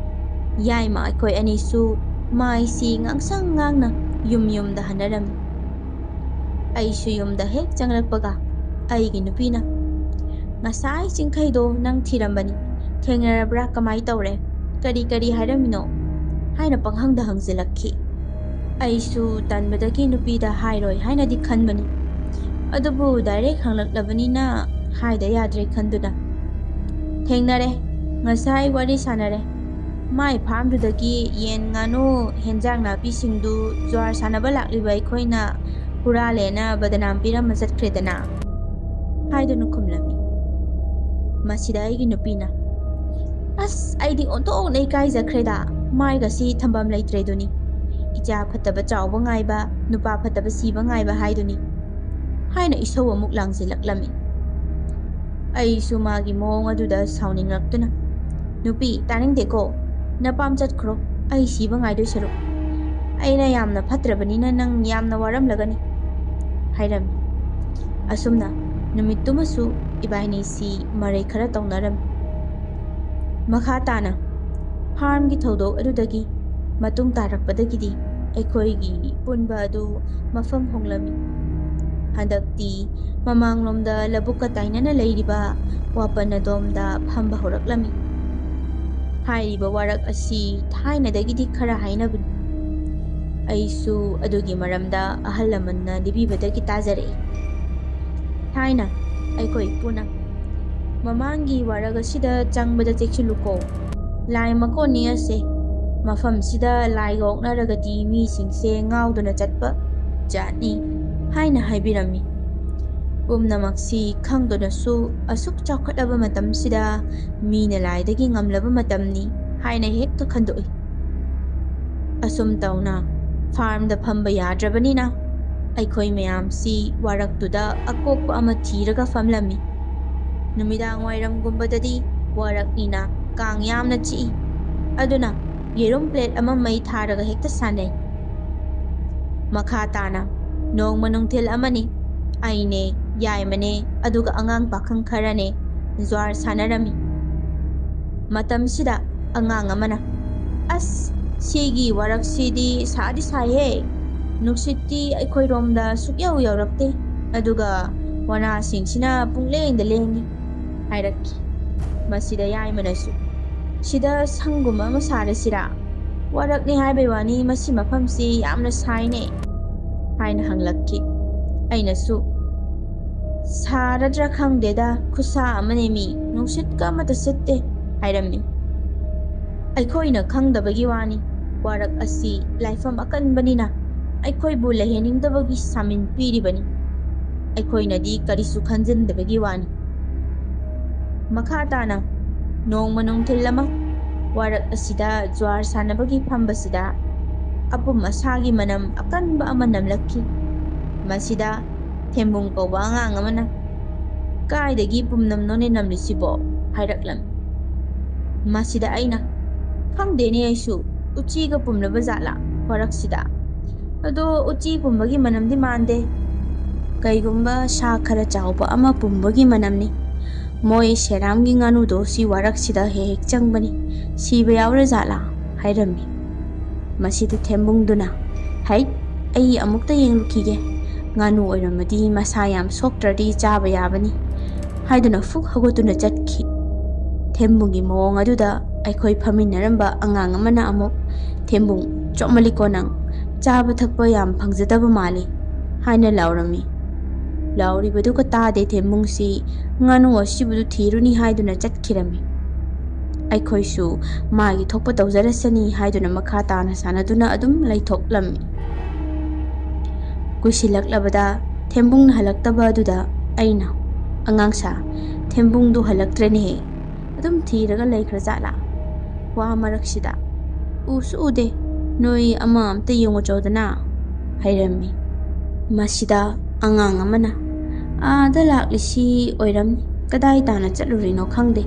ꯌꯥꯏꯃ ꯑꯩꯈꯣꯏ ꯑꯅꯤꯁꯨ ꯃꯥꯏꯁꯤ ꯉꯥꯡꯁꯪ ꯉꯥꯡꯅ ꯌꯨꯝ ꯌꯨꯝꯗ ꯍꯟꯅꯔꯝꯃꯤ꯫ ꯑꯩꯁꯨ ꯌꯨꯝꯗ ꯍꯦꯛ ꯆꯪꯂꯛꯄꯒ ꯑꯩꯒꯤ ꯅꯨꯄꯤꯅ, "ꯉꯁꯥꯏ ꯆꯤꯡꯈꯩꯗꯣ ꯅꯪ ꯊꯤꯔꯝꯕꯅꯤ, ꯊꯦꯡꯅꯔꯕ꯭ꯔꯥ, ꯀꯃꯥꯏ ꯇꯧꯔꯦ, ꯀꯔꯤ ꯀꯔꯤ ꯍꯥꯏꯔꯝꯃꯤꯅꯣ?" ꯍꯥꯏꯅ ꯄꯪꯍꯪꯗ ꯍꯪꯖꯤꯜꯂꯛꯈꯤ꯫ ꯑꯩꯁꯨ ꯇꯟꯕꯗꯒꯤ ꯅꯨꯄꯤꯗ ꯍꯥꯏꯔꯣꯏ ꯍꯥꯏꯅꯗꯤ ꯈꯟꯕꯅꯤ, ꯑꯗꯨꯕꯨ ꯗꯥꯏꯔꯦꯛ ꯍꯪꯂꯛꯂꯕꯅꯤꯅ ꯍꯥꯏꯗ ꯌꯥꯗ꯭ꯔꯦ ꯈꯟꯗꯨꯅ, "ꯊꯦꯡꯅꯔꯦ, ꯉꯁꯥꯏ ꯋꯥꯔꯤ ꯁꯥꯟꯅꯔꯦ꯫ ꯃꯥꯏ ꯐꯥꯔꯝꯗꯨꯗꯒꯤ ꯌꯦꯟ, ꯉꯥꯅꯨ, ꯍꯦꯟꯖꯥꯡ ꯅꯥꯄꯤꯁꯤꯡꯗꯨ ꯖ꯭ꯋꯥꯔ ꯁꯥꯟꯅꯕ ꯂꯥꯛꯂꯤꯕ ꯑꯩꯈꯣꯏꯅ ꯍꯨꯔꯥꯜꯂꯦꯅ ꯕꯗꯅꯥꯝ ꯄꯤꯔꯝꯃ ꯆꯠꯈ꯭ꯔꯦꯗꯅ" ꯍꯥꯏꯗꯨꯅ ꯈꯨꯝꯂꯝꯃꯤ꯫ ꯃꯁꯤꯗ ꯑꯩꯒꯤ ꯅꯨꯄꯤꯅ, "ꯑꯁ, ꯑꯩꯗꯤ ꯑꯣꯟꯊꯣꯛꯅ ꯏꯀꯥꯏꯖꯈ꯭ꯔꯦꯗ, ꯃꯥꯏꯒꯁꯤ ꯊꯝꯐꯝ ꯂꯩꯇ꯭ꯔꯦꯗꯨꯅꯤ꯫ ꯏꯆꯥ ꯐꯠꯇꯕ ꯆꯥꯎꯕ ꯉꯥꯏꯕ, ꯅꯨꯄꯥ ꯐꯠꯇꯕ ꯁꯤꯕ ꯉꯥꯏꯕ ꯍꯥꯏꯗꯨꯅꯤ" ꯍꯥꯏꯅ ꯏꯁꯧ ꯑꯃꯨꯛ ꯂꯥꯡꯁꯤꯜꯂꯛꯂꯝꯃꯤ꯫ ꯑꯩꯁꯨ ꯃꯥꯒꯤ ꯃꯑꯣꯡ ꯑꯗꯨꯗ ꯁꯥꯎꯅꯤꯡꯂꯛꯇꯨꯅ, "ꯅꯨꯄꯤ, ꯇꯥꯅꯤꯡꯗꯦꯀꯣ, ꯅꯄꯥꯝ ꯆꯠꯈ꯭ꯔꯣ, ꯑꯩ ꯁꯤꯕ ꯉꯥꯏꯗꯣꯏ ꯁꯔꯨꯛ꯫ "ꯑꯩꯅ ꯌꯥꯝꯅ ꯐꯠꯇ꯭ꯔꯕꯅꯤꯅ ꯅꯪ ꯌꯥꯝꯅ ꯋꯥꯔꯝꯂꯒꯅꯤ" ꯍꯥꯏꯔꯝꯃꯤ꯫ ꯑꯁꯨꯝꯅ ꯅꯨꯃꯤꯠꯇꯨꯃꯁꯨ ꯏꯕꯥꯏꯅꯤꯁꯤ ꯃꯔꯩ ꯈꯔ ꯇꯧꯅꯔꯝꯃꯤ꯫ ꯃꯈꯥ ꯇꯥꯅ ꯐꯥꯔꯝꯒꯤ ꯊꯧꯗꯣꯛ ꯑꯗꯨꯗꯒꯤ ꯃꯇꯨꯡ ꯇꯥꯔꯛꯄꯗꯒꯤꯗꯤ ꯑꯩꯈꯣꯏꯒꯤ ꯄꯨꯟꯕ ꯑꯗꯨ ꯃꯐꯝ ꯍꯣꯡꯂꯝꯃꯤ꯫ ꯍꯟꯗꯛꯇꯤ ꯃꯃꯥꯡꯂꯣꯝꯗ ꯂꯧꯕꯨꯛꯀ ꯇꯥꯏꯅꯅ ꯂꯩꯔꯤꯕ ꯋꯥꯄꯟ ꯑꯗꯣꯝꯗ ꯐꯝꯕ ꯍꯧꯔꯛꯂꯝꯃꯤ꯫ ꯍꯥꯏꯔꯤꯕ ꯋꯥꯔꯛ ꯑꯁꯤ ꯊꯥꯏꯅꯗꯒꯤꯗꯤ ꯈꯔ ꯍꯥꯏꯅꯕꯅꯤ꯫ ꯑꯩꯁꯨ ꯑꯗꯨꯒꯤ ꯃꯔꯝꯗ ꯑꯍꯜ ꯂꯃꯟꯅ ꯂꯤꯕꯤꯕꯗꯒꯤ ꯇꯥꯖꯔꯛꯏ꯫ ꯊꯥꯏꯅ ꯑꯩꯈꯣꯏ ꯏꯄꯨꯅ "ꯃꯃꯥꯡꯒꯤ ꯋꯥꯔꯛ ꯑꯁꯤꯗ ꯆꯪꯕꯗ ꯆꯦꯛꯁꯤꯜꯂꯨꯀꯣ, ꯂꯥꯏ ꯃꯀꯣꯟ ꯅꯦꯛꯑꯁꯦ, ꯃꯐꯝꯁꯤꯗ ꯂꯥꯏꯒ ꯑꯣꯛꯅꯔꯒꯗꯤ ꯃꯤꯁꯤꯡꯁꯦ ꯉꯥꯎꯗꯨꯅ ꯆꯠꯄ ꯖꯥꯠꯅꯤ" ꯍꯥꯏꯅ ꯍꯥꯏꯕꯤꯔꯝꯃꯤ꯫ ꯄꯨꯝꯅꯃꯛꯁꯤ ꯈꯪꯗꯨꯅꯁꯨ ꯑꯁꯨꯛ ꯆꯥꯎꯈꯠꯂꯕ ꯃꯇꯝꯁꯤꯗ ꯃꯤꯅ ꯂꯥꯏꯗꯒꯤ ꯉꯝꯂꯕ ꯃꯇꯝꯅꯤ ꯍꯥꯏꯅ ꯍꯦꯛꯇ ꯈꯟꯗꯣꯛꯏ꯫ ꯑꯁꯨꯝ ꯇꯧꯅ ꯐꯥꯔꯝꯗ ꯐꯝꯕ ꯌꯥꯗ꯭ꯔꯕꯅꯤꯅ ꯑꯩꯈꯣꯏ ꯃꯌꯥꯝꯁꯤ ꯋꯥꯔꯛꯇꯨꯗ ꯑꯀꯣꯛꯄ ꯑꯃ ꯊꯤꯔꯒ ꯐꯝꯂꯝꯃꯤ꯫ ꯅꯨꯃꯤꯗꯥꯡ ꯋꯥꯏꯔꯝꯒꯨꯝꯕꯗꯗꯤ ꯋꯥꯔꯛꯅꯤꯅ ꯀꯥꯡ ꯌꯥꯝꯅ ꯆꯤꯛꯏ꯫ ꯑꯗꯨꯅ ꯌꯦꯔꯨꯝ ꯄ꯭ꯂꯦꯠ ꯑꯃ ꯃꯩ ꯊꯥꯔꯒ ꯍꯦꯛꯇ ꯁꯥꯟꯅꯩ꯫ ꯃꯈꯥ ꯇꯥꯅ ꯅꯣꯡꯃ ꯅꯨꯡꯊꯤꯜ ꯑꯃꯅꯤ, ꯑꯩꯅꯦ, ꯌꯥꯏꯃꯅꯦ, ꯑꯗꯨꯒ ꯑꯉꯥꯡ ꯄꯥꯈꯪ ꯈꯔꯅꯦ ꯖ꯭ꯋꯥꯔ ꯁꯥꯟꯅꯔꯝꯃꯤ꯫ ꯃꯇꯝꯁꯤꯗ ꯑꯉꯥꯡ ꯑꯃꯅ, "ꯑꯁ, ꯁꯤꯒꯤ ꯋꯥꯔꯛꯁꯤꯗꯤ ꯁꯥꯗꯤ ꯁꯥꯏꯍꯦ, ꯅꯨꯡꯁꯤꯠꯇꯤ ꯑꯩꯈꯣꯏꯔꯣꯝꯗ ꯁꯨꯛꯌꯧ ꯌꯧꯔꯛꯇꯦ, ꯑꯗꯨꯒ ꯋꯥꯅꯥꯁꯤꯡꯁꯤꯅ ꯄꯨꯡꯂꯦꯡꯗ ꯂꯦꯡꯉꯤ" ꯍꯥꯏꯔꯛꯈꯤ꯫ ꯃꯁꯤꯗ ꯌꯥꯏꯃꯅꯁꯨ, "ꯁꯤꯗ ꯁꯪꯒꯨꯝꯕ ꯑꯃ ꯁꯥꯔꯁꯤꯔꯥ? ꯋꯥꯔꯛꯅꯤ ꯍꯥꯏꯕꯩ ꯋꯥꯅꯤ, ꯃꯁꯤ ꯃꯐꯝꯁꯤ ꯌꯥꯝꯅ ꯁꯥꯏꯅꯦ" ꯍꯥꯏꯅ ꯍꯪꯂꯛꯈꯤ꯫ ꯑꯩꯅꯁꯨ, "ꯁꯥꯔꯗ꯭ꯔꯥ ꯈꯪꯗꯦꯗ, ꯈꯨꯠꯁꯥ ꯑꯃꯅꯦ ꯃꯤ, ꯅꯨꯡꯁꯤꯠꯀ ꯑꯃꯠꯇ ꯁꯤꯠꯇꯦ" ꯍꯥꯏꯔꯝꯃꯤ꯫ ꯑꯩꯈꯣꯏꯅ ꯈꯪꯗꯕꯒꯤ ꯋꯥꯅꯤ, ꯋꯥꯔꯛ ꯑꯁꯤ ꯂꯥꯏꯐꯝ ꯑꯀꯟꯕꯅꯤꯅ ꯑꯩꯈꯣꯏꯕꯨ ꯂꯩꯍꯟꯅꯤꯡꯗꯕꯒꯤ ꯁꯥꯃꯤꯟ ꯄꯤꯔꯤꯕꯅꯤ꯫ ꯑꯩꯈꯣꯏꯅꯗꯤ ꯀꯔꯤꯁꯨ ꯈꯟꯖꯤꯟꯗꯕꯒꯤ ꯋꯥꯅꯤ꯫ ꯃꯈꯥ ꯇꯥꯅ ꯅꯣꯡꯃ ꯅꯨꯡꯊꯤꯜ ꯑꯃ ꯋꯥꯔꯛ ꯑꯁꯤꯗ ꯖ꯭ꯋꯥꯔ ꯁꯥꯟꯅꯕꯒꯤ ꯐꯝꯕꯁꯤꯗ ꯑꯄꯨꯝ ꯑꯁꯥꯒꯤ ꯃꯅꯝ ꯑꯀꯟꯕ ꯑꯃ ꯅꯝꯂꯛꯈꯤ꯫ ꯃꯁꯤꯗ ꯊꯦꯝꯕꯨꯡ ꯀꯧꯕ ꯑꯉꯥꯡ ꯑꯃꯅ, "ꯀꯥꯏꯗꯒꯤ ꯄꯨꯝꯅꯝꯅꯣꯅꯦ ꯅꯝꯂꯤꯁꯤꯕꯣ?" ꯍꯥꯏꯔꯛꯂꯝꯃꯤ꯫ ꯃꯁꯤꯗ ꯑꯩꯅ, "ꯈꯪꯗꯦꯅꯦ ꯑꯩꯁꯨ, ꯎꯆꯤꯒ ꯄꯨꯝꯂꯕ ꯖꯥꯠꯂꯥ?" ꯋꯥꯔꯛꯁꯤꯗ꯫ ꯑꯗꯣ ꯎꯆꯤ ꯄꯨꯝꯕꯒꯤ ꯃꯅꯝꯗꯤ ꯃꯥꯟꯗꯦ꯫ ꯀꯩꯒꯨꯝꯕ ꯁꯥ ꯈꯔ ꯆꯥꯎꯕ ꯑꯃ ꯄꯨꯝꯕꯒꯤ ꯃꯅꯝꯅꯤ꯫ ꯃꯣꯏ ꯁꯦꯔꯥꯝꯒꯤ ꯉꯥꯅꯨꯗꯣ ꯁꯤ ꯋꯥꯔꯛꯁꯤꯗ ꯍꯦꯛ ꯍꯦꯛ ꯆꯪꯕꯅꯤ꯫ ꯁꯤꯕ ꯌꯥꯎꯔꯖꯥꯠꯂꯥ? ꯍꯥꯏꯔꯝꯃꯤ꯫ ꯃꯁꯤꯗ ꯊꯦꯝꯕꯨꯡꯗꯨꯅ, "ꯍꯩꯠ, ꯑꯩ ꯑꯃꯨꯛꯇ ꯌꯦꯡꯂꯨꯈꯤꯒꯦ꯫ ꯉꯥꯅꯨ ꯑꯣꯏꯔꯝꯃꯗꯤ ꯃꯁꯥ ꯌꯥꯝ ꯁꯣꯛꯇ꯭ꯔꯗꯤ ꯆꯥꯕ ꯌꯥꯕꯅꯤ," ꯍꯥꯏꯗꯨꯅ ꯐꯨꯛ ꯍꯧꯒꯠꯇꯨꯅ ꯆꯠꯈꯤ꯫ ꯊꯦꯝꯕꯨꯡꯒꯤ ꯃꯑꯣꯡ ꯑꯗꯨꯗ ꯑꯩꯈꯣꯏ ꯐꯝꯃꯤꯟꯅꯔꯝꯕ ꯑꯉꯥꯡ ꯑꯃꯅ ꯑꯃꯨꯛ, "ꯊꯦꯝꯕꯨꯡ, ꯆꯣꯞꯃꯜꯂꯤꯀꯣ ꯅꯪ꯫ ꯆꯥꯕ ꯊꯛꯄ ꯌꯥꯝ ꯐꯪꯖꯗꯕ ꯃꯥꯜꯂꯤ," ꯍꯥꯏꯅ ꯂꯥꯎꯔꯝꯃꯤ꯫ ꯂꯥꯎꯔꯤꯕꯗꯨꯒ ꯇꯥꯗꯦ ꯊꯦꯝꯕꯨꯡꯁꯤ ꯉꯥꯅꯨ ꯑꯁꯤꯕꯗꯨ ꯊꯤꯔꯨꯅꯤ ꯍꯥꯏꯗꯨꯅ ꯆꯠꯈꯤꯔꯝꯃꯤ꯫ ꯑꯩꯈꯣꯏꯁꯨ ꯃꯥꯒꯤ ꯊꯣꯛꯄ ꯇꯧꯖꯔꯁꯅꯤ ꯍꯥꯏꯗꯨꯅ ꯃꯈꯥ ꯇꯥꯅ ꯁꯥꯟꯅꯗꯨꯅ ꯑꯗꯨꯝ ꯂꯩꯊꯣꯛꯂꯝꯃꯤ꯫ ꯀꯨꯏꯁꯤꯜꯂꯛꯂꯕꯗ ꯊꯦꯝꯕꯨꯡꯅ ꯍꯜꯂꯛꯇꯕ ꯑꯗꯨꯗ ꯑꯩꯅ, "ꯑꯉꯥꯡꯁꯥ, ꯊꯦꯝꯕꯨꯡꯗꯨ ꯍꯜꯂꯛꯇ꯭ꯔꯦꯅꯦꯍꯦ꯫ ꯑꯗꯨꯝ ꯊꯤꯔꯒ ꯂꯩꯈ꯭ꯔꯖꯥꯠꯂꯥ? ꯋꯥ ꯃꯔꯛꯁꯤꯗ ꯎꯁꯨ ꯎꯗꯦ꯫ ꯅꯣꯏ ꯑꯃ ꯑꯝꯇ ꯌꯦꯡꯉꯨꯆꯣꯗꯅ," ꯍꯥꯏꯔꯝꯃꯤ꯫ ꯃꯁꯤꯗ ꯑꯉꯥꯡ ꯑꯃꯅ, "ꯑꯥꯗ ꯂꯥꯛꯂꯤꯁꯤ ꯑꯣꯏꯔꯝꯅꯤ꯫ ꯀꯗꯥꯏ ꯇꯥꯅ ꯆꯠꯂꯨꯔꯤꯅꯣ ꯈꯪꯗꯦ꯫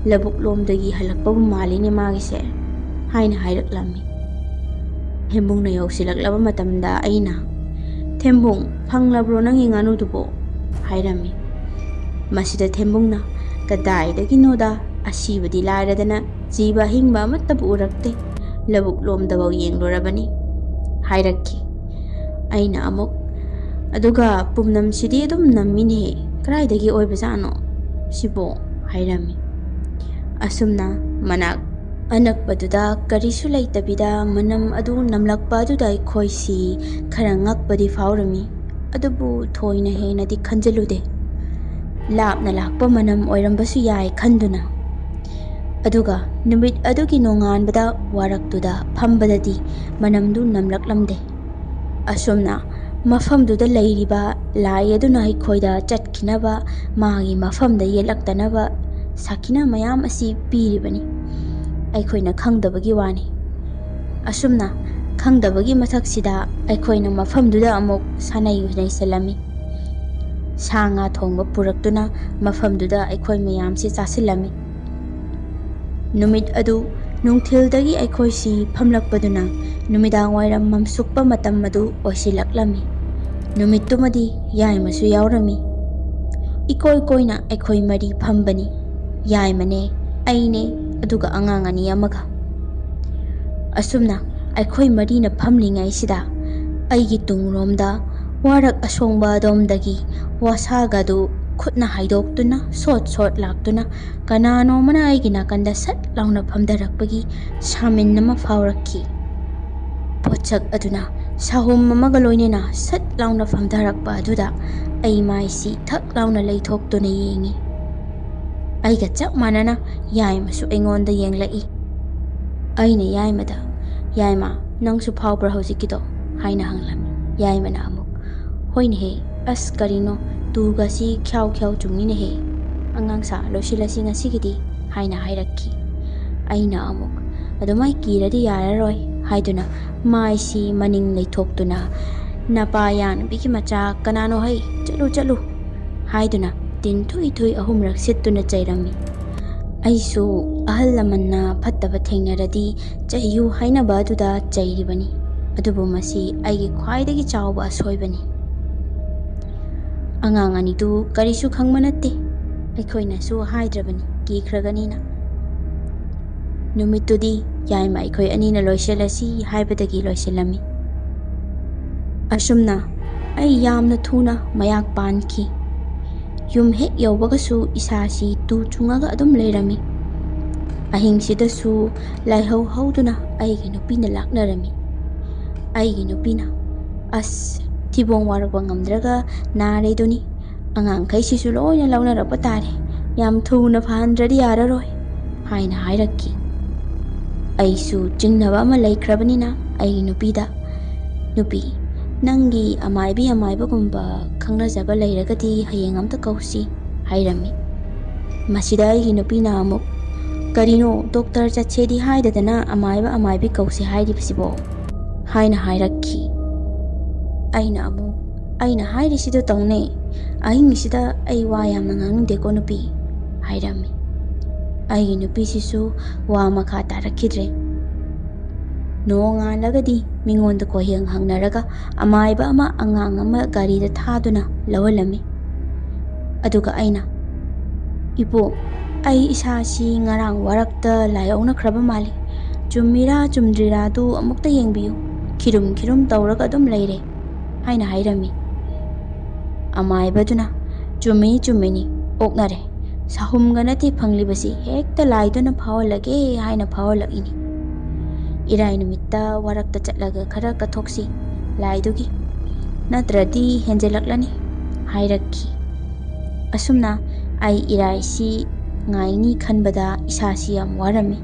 ꯂꯧꯕꯨꯛ ꯂꯣꯝꯗꯒꯤ ꯍꯜꯂꯛꯄꯕꯨ ꯃꯥꯜꯂꯤꯅꯦ ꯃꯥꯒꯤꯁꯦ," ꯍꯥꯏꯅ ꯍꯥꯏꯔꯛꯂꯝꯃꯤ꯫ ꯊꯦꯝꯕꯨꯡꯅ ꯌꯧꯁꯤꯜꯂꯛꯂꯕ ꯃꯇꯝꯗ ꯑꯩꯅ, "ꯊꯦꯝꯕꯨꯡ, ꯐꯪꯂꯕ꯭ꯔꯣ ꯅꯪꯒꯤ ꯉꯥꯅꯨꯗꯨꯕꯣ?" ꯍꯥꯏꯔꯝꯃꯤ꯫ ꯃꯁꯤꯗ ꯊꯦꯝꯕꯨꯡꯅ, "ꯀꯗꯥꯏꯗꯒꯤꯅꯣꯗ, ꯑꯁꯤꯕꯗꯤ ꯂꯥꯏꯔꯗꯅ ꯖꯤꯕ ꯑꯍꯤꯡꯕ ꯑꯃꯠꯇꯕꯨ ꯎꯔꯛꯇꯦ꯫ ꯂꯧꯕꯨꯛ ꯂꯣꯝꯗꯐꯥꯎ ꯌꯦꯡꯂꯨꯔꯕꯅꯤ," ꯍꯥꯏꯔꯛꯈꯤ꯫ ꯑꯩꯅ ꯑꯃꯨꯛ, "ꯑꯗꯨꯒ ꯄꯨꯝꯅꯝꯁꯤꯗꯤ ꯑꯗꯨꯝ ꯅꯝꯃꯤꯅꯦꯍꯦ, ꯀꯗꯥꯏꯗꯒꯤ ꯑꯣꯏꯕꯖꯥꯠꯅꯣ ꯁꯤꯕꯣ?" ꯍꯥꯏꯔꯝꯃꯤ꯫ ꯑꯁꯨꯝꯅ ꯃꯅꯥꯛ ꯑꯅꯛꯄꯗꯨꯗ ꯀꯔꯤꯁꯨ ꯂꯩꯇꯕꯤꯗ ꯃꯅꯝ ꯑꯗꯨ ꯅꯝꯂꯛꯄ ꯑꯗꯨꯗ ꯑꯩꯈꯣꯏꯁꯤ ꯈꯔ ꯉꯛꯄꯗꯤ ꯐꯥꯎꯔꯝꯃꯤ, ꯑꯗꯨꯕꯨ ꯊꯣꯏꯅ ꯍꯦꯟꯅꯗꯤ ꯈꯟꯖꯤꯜꯂꯨꯗꯦ꯫ ꯂꯥꯞꯅ ꯂꯥꯛꯄ ꯃꯅꯝ ꯑꯣꯏꯔꯝꯕꯁꯨ ꯌꯥꯏ ꯈꯟꯗꯨꯅ꯫ ꯑꯗꯨꯒ ꯅꯨꯃꯤꯠ ꯑꯗꯨꯒꯤ ꯅꯣꯡꯉꯥꯟꯕꯗ ꯋꯥꯔꯛꯇꯨꯗ ꯐꯝꯕꯗꯗꯤ ꯃꯅꯝꯗꯨ ꯅꯝꯂꯛꯂꯝꯗꯦ꯫ ꯑꯁꯨꯝꯅ ꯃꯐꯝꯗꯨꯗ ꯂꯩꯔꯤꯕ ꯂꯥꯏ ꯑꯗꯨꯅ ꯑꯩꯈꯣꯏꯗ ꯆꯠꯈꯤꯅꯕ, ꯃꯥꯒꯤ ꯃꯐꯝꯗ ꯌꯦꯠꯂꯛꯇꯅꯕ ꯁꯥꯈꯤꯅ ꯃꯌꯥꯝ ꯑꯁꯤ ꯄꯤꯔꯤꯕꯅꯤ꯫ ꯑꯩꯈꯣꯏꯅ ꯈꯪꯗꯕꯒꯤ ꯋꯥꯅꯤ꯫ ꯑꯁꯨꯝꯅ ꯈꯪꯗꯕꯒꯤ ꯃꯊꯛꯁꯤꯗ ꯑꯩꯈꯣꯏꯅ ꯃꯐꯝꯗꯨꯗ ꯑꯃꯨꯛ ꯁꯥꯟꯅꯩ ꯅꯩꯁꯜꯂꯝꯃꯤ꯫ ꯁꯥ ꯉꯥ ꯊꯣꯡꯕ ꯄꯨꯔꯛꯇꯨꯅ ꯃꯐꯝꯗꯨꯗ ꯑꯩꯈꯣꯏ ꯃꯌꯥꯝꯁꯤ ꯆꯥꯁꯤꯜꯂꯝꯃꯤ꯫ ꯅꯨꯃꯤꯠ ꯑꯗꯨ ꯅꯨꯡꯊꯤꯜꯗꯒꯤ ꯑꯩꯈꯣꯏꯁꯤ ꯐꯝꯂꯛꯄꯗꯨꯅ ꯅꯨꯃꯤꯗꯥꯡ ꯋꯥꯏꯔꯝ ꯃꯝꯁꯨꯛꯄ ꯃꯇꯝ ꯑꯗꯨ ꯑꯣꯏꯁꯤꯜꯂꯛꯂꯝꯃꯤ꯫ ꯅꯨꯃꯤꯠꯇꯨꯃꯗꯤ ꯌꯥꯏꯃꯁꯨ ꯌꯥꯎꯔꯝꯃꯤ꯫ ꯏꯀꯣꯏ ꯀꯣꯏꯅ ꯑꯩꯈꯣꯏ ꯃꯔꯤ ꯐꯝꯕꯅꯤ꯫ ꯌꯥꯏꯃꯅꯦ, ꯑꯩꯅꯦ, ꯑꯗꯨꯒ ꯑꯉꯥꯡ ꯑꯅꯤ ꯑꯃꯒ꯫ ꯑꯁꯨꯝꯅ ꯑꯩꯈꯣꯏ ꯃꯔꯤꯅ ꯐꯝꯂꯤꯉꯩꯁꯤꯗ ꯑꯩꯒꯤ ꯇꯨꯡꯂꯣꯝꯗ ꯋꯥꯔꯛ ꯑꯁꯣꯡꯕ ꯑꯗꯣꯝꯗꯒꯤ ꯋꯥꯁꯥꯒꯗꯨ ꯈꯨꯠꯅ ꯍꯥꯏꯗꯣꯛꯇꯨꯅ ꯁꯣꯠ ꯁꯣꯠ ꯂꯥꯛꯇꯨꯅ ꯀꯅꯥꯅꯣꯃꯅ ꯑꯩꯒꯤ ꯅꯥꯀꯟꯗ ꯁꯠ ꯂꯥꯎꯅ ꯐꯝꯊꯔꯛꯄꯒꯤ ꯁꯥꯃꯤꯟ ꯑꯃ ꯐꯥꯎꯔꯛꯈꯤ꯫ ꯄꯣꯠꯁꯛ ꯑꯗꯨꯅ ꯁꯥꯍꯨꯝ ꯑꯃꯒ ꯂꯣꯏꯅꯅ ꯁꯠ ꯂꯥꯎꯅ ꯐꯝꯊꯔꯛꯄ ꯑꯗꯨꯗ ꯑꯩ ꯃꯥꯏꯁꯤ ꯊꯛ ꯂꯥꯎꯅ ꯂꯩꯊꯣꯛꯇꯨꯅ ꯌꯦꯡꯉꯤ꯫ ꯑꯩꯒ ꯆꯞ ꯃꯥꯟꯅꯅ ꯌꯥꯏꯃꯁꯨ ꯑꯩꯉꯣꯟꯗ ꯌꯦꯡꯂꯛꯏ꯫ ꯑꯩꯅ ꯌꯥꯏꯃꯗ, "ꯌꯥꯏꯃ, ꯅꯪꯁꯨ ꯐꯥꯎꯕ꯭ꯔꯥ ꯍꯧꯖꯤꯛꯀꯤꯗꯣ?" ꯍꯥꯏꯅ ꯍꯪꯂꯝꯃꯤ꯫ ꯌꯥꯏꯃꯅ ꯑꯃꯨꯛ, "ꯍꯣꯏꯅꯦꯍꯦ, ꯑꯁ ꯀꯔꯤꯅꯣ, ꯇꯨꯒꯁꯤ ꯈ꯭ꯌꯥꯎ ꯈ꯭ꯌꯥꯎ ꯆꯨꯡꯉꯤꯅꯦꯍꯦ꯫ ꯑꯉꯥꯡ ꯁꯥ ꯂꯣꯏꯁꯤꯜꯂꯁꯤ ꯉꯁꯤꯒꯤꯗꯤ," ꯍꯥꯏꯅ ꯍꯥꯏꯔꯛꯈꯤ꯫ ꯑꯩꯅ ꯑꯃꯨꯛ, "ꯑꯗꯨꯃꯥꯏ ꯀꯤꯔꯗꯤ ꯌꯥꯔꯔꯣꯏ," ꯍꯥꯏꯗꯨꯅ ꯃꯥꯏꯁꯤ ꯃꯅꯤꯡ ꯂꯩꯊꯣꯛꯇꯨꯅ, "ꯅꯄꯥ ꯌꯥꯅꯕꯤꯒꯤ ꯃꯆꯥ ꯀꯅꯥꯅꯣ ꯍꯩ, ꯆꯠꯂꯨ ꯆꯠꯂꯨ," ꯍꯥꯏꯗꯨꯅ ꯇꯤꯟ ꯊꯨꯏ ꯊꯨꯏ ꯑꯍꯨꯝꯔꯛ ꯁꯤꯠꯇꯨꯅ ꯆꯩꯔꯝꯃꯤ꯫ ꯑꯩꯁꯨ ꯑꯍꯜ ꯂꯃꯟꯅ ꯐꯠꯇꯕ ꯊꯦꯡꯅꯔꯗꯤ ꯆꯩꯌꯨ ꯍꯥꯏꯅꯕ ꯑꯗꯨꯗ ꯆꯩꯔꯤꯕꯅꯤ꯫ ꯑꯗꯨꯕꯨ ꯃꯁꯤ ꯑꯩꯒꯤ ꯈ꯭ꯋꯥꯏꯗꯒꯤ ꯆꯥꯎꯕ ꯑꯁꯣꯏꯕꯅꯤ꯫ ꯑꯉꯥꯡ ꯑꯅꯤꯗꯨ ꯀꯔꯤꯁꯨ ꯈꯪꯕ ꯅꯠꯇꯦ꯫ ꯑꯩꯈꯣꯏꯅꯁꯨ ꯍꯥꯏꯗ꯭ꯔꯕꯅꯤ, ꯀꯤꯈ꯭ꯔꯒꯅꯤꯅ꯫ ꯅꯨꯃꯤꯠꯇꯨꯗꯤ ꯌꯥꯏꯃ ꯑꯩꯈꯣꯏ ꯑꯅꯤꯅ ꯂꯣꯏꯁꯤꯜꯂꯁꯤ ꯍꯥꯏꯕꯗꯒꯤ ꯂꯣꯏꯁꯤꯜꯂꯝꯃꯤ꯫ ꯑꯁꯨꯝꯅ ꯑꯩ ꯌꯥꯝꯅ ꯊꯨꯅ ꯃꯌꯥꯛ ꯄꯥꯟꯈꯤ꯫ ꯌꯨꯝ ꯍꯦꯛ ꯌꯧꯕꯒꯁꯨ ꯏꯁꯥꯁꯤ ꯇꯨ ꯆꯨꯡꯉꯒ ꯑꯗꯨꯝ ꯂꯩꯔꯝꯃꯤ꯫ ꯑꯍꯤꯡꯁꯤꯗꯁꯨ ꯂꯥꯏꯍꯧ ꯍꯧꯗꯨꯅ ꯑꯩꯒꯤ ꯅꯨꯄꯤꯅ ꯂꯥꯛꯅꯔꯝꯃꯤ꯫ ꯑꯩꯒꯤ ꯅꯨꯄꯤꯅ, "ꯑꯁ, ꯊꯤꯕꯣꯡ ꯋꯥꯔꯛꯄ ꯉꯝꯗ꯭ꯔꯒ ꯅꯥꯔꯦꯗꯨꯅꯤ꯫ ꯑꯉꯥꯡꯈꯩꯁꯤꯁꯨ ꯂꯣꯏꯅ ꯂꯧꯅꯔꯛꯄ ꯇꯥꯔꯦ꯫ ꯌꯥꯝ ꯊꯨꯅ ꯐꯍꯟꯗ꯭ꯔꯗꯤ ꯌꯥꯔꯔꯣꯏ," ꯍꯥꯏꯅ ꯍꯥꯏꯔꯛꯈꯤ꯫ ꯑꯩꯁꯨ ꯆꯤꯡꯅꯕ ꯑꯃ ꯂꯩꯈ꯭ꯔꯕꯅꯤꯅ ꯑꯩꯒꯤ ꯅꯨꯄꯤꯗ, "ꯅꯨꯄꯤ, ꯅꯪꯒꯤ ꯑꯃꯥꯏꯕꯤ ꯑꯃꯥꯏꯕꯒꯨꯝꯕ ꯈꯪꯅꯖꯕ ꯂꯩꯔꯒꯗꯤ ꯍꯌꯦꯡ ꯑꯝꯇ ꯀꯧꯁꯤ," ꯍꯥꯏꯔꯝꯃꯤ꯫ ꯃꯁꯤꯗ ꯑꯩꯒꯤ ꯅꯨꯄꯤꯅ ꯑꯃꯨꯛ, "ꯀꯔꯤꯅꯣ, ꯗꯣꯛꯇꯔ ꯆꯠꯁꯦꯗꯤ ꯍꯥꯏꯗꯗꯅ ꯑꯃꯥꯏꯕ ꯑꯃꯥꯏꯕꯤ ꯀꯧꯁꯦ ꯍꯥꯏꯔꯤꯕꯁꯤꯕꯣ?" ꯍꯥꯏꯅ ꯍꯥꯏꯔꯛꯈꯤ꯫ ꯑꯩꯅ ꯑꯃꯨꯛ, "ꯑꯩꯅ ꯍꯥꯏꯔꯤꯁꯤꯗ ꯇꯧꯅꯦ꯫ ꯑꯍꯤꯡꯁꯤꯗ ꯑꯩ ꯋꯥ ꯌꯥꯝꯅ ꯉꯥꯡꯅꯤꯡꯗꯦꯀꯣ ꯅꯨꯄꯤ," ꯍꯥꯏꯔꯝꯃꯤ꯫ ꯑꯩꯒꯤ ꯅꯨꯄꯤꯁꯤꯁꯨ ꯋꯥ ꯃꯈꯥ ꯇꯥꯔꯛꯈꯤꯗ꯭ꯔꯦ꯫ ꯅꯣꯡꯉꯥꯜꯂꯒꯗꯤ ꯃꯤꯉꯣꯟꯗ ꯀꯣꯏꯍꯪ ꯍꯪꯅꯔꯒ ꯑꯃꯥꯏꯕ ꯑꯃ ꯑꯉꯥꯡ ꯑꯃ ꯒꯥꯔꯤꯗ ꯊꯥꯗꯨꯅ ꯂꯧꯍꯜꯂꯝꯃꯤ꯫ ꯑꯗꯨꯒ ꯑꯩꯅ, "ꯏꯕꯣꯛ, ꯑꯩ ꯏꯁꯥꯁꯤ ꯉꯔꯥꯡ ꯋꯥꯔꯛꯇ ꯂꯥꯏ ꯑꯣꯛꯅꯈ꯭ꯔꯕ ꯃꯥꯜꯂꯤ꯫ ꯆꯨꯝꯃꯤꯔꯥ ꯆꯨꯝꯗ꯭ꯔꯤꯔꯥꯗꯨ ꯑꯃꯨꯛꯇ ꯌꯦꯡꯕꯤꯌꯨ꯫ ꯈꯤꯔꯨꯝ ꯈꯤꯔꯨꯝ ꯇꯧꯔꯒ ꯑꯗꯨꯝ ꯂꯩꯔꯦ," ꯍꯥꯏꯅ ꯍꯥꯏꯔꯝꯃꯤ꯫ ꯑꯃꯥꯏꯕꯗꯨꯅ, "ꯆꯨꯝꯃꯤꯅꯤ, ꯆꯨꯝꯃꯤꯅꯤ, ꯑꯣꯛꯅꯔꯦ꯫ ꯁꯥꯍꯨꯝꯒ ꯅꯠꯇꯦ ꯐꯪꯂꯤꯕꯁꯤ, ꯍꯦꯛꯇ ꯂꯥꯏꯗꯨꯅ ꯐꯥꯎꯍꯜꯂꯒꯦ ꯍꯥꯏꯅ ꯐꯥꯎꯍꯜꯂꯛꯏꯅꯤ꯫ ꯏꯔꯥꯏ ꯅꯨꯃꯤꯠꯇ ꯋꯥꯔꯛꯇ ꯆꯠꯂꯒ ꯈꯔ ꯀꯠꯊꯣꯛꯁꯤ ꯂꯥꯏꯗꯨꯒꯤ, ꯅꯠꯇ꯭ꯔꯗꯤ ꯍꯦꯟꯖꯜꯂꯛꯂꯅꯤ," ꯍꯥꯏꯔꯛꯈꯤ꯫ ꯑꯁꯨꯝꯅ ꯑꯩ ꯏꯔꯥꯏꯁꯤ ꯉꯥꯏꯅꯤ ꯈꯟꯕꯗ ꯏꯁꯥꯁꯤ ꯌꯥꯝ ꯋꯥꯔꯝꯃꯤ꯫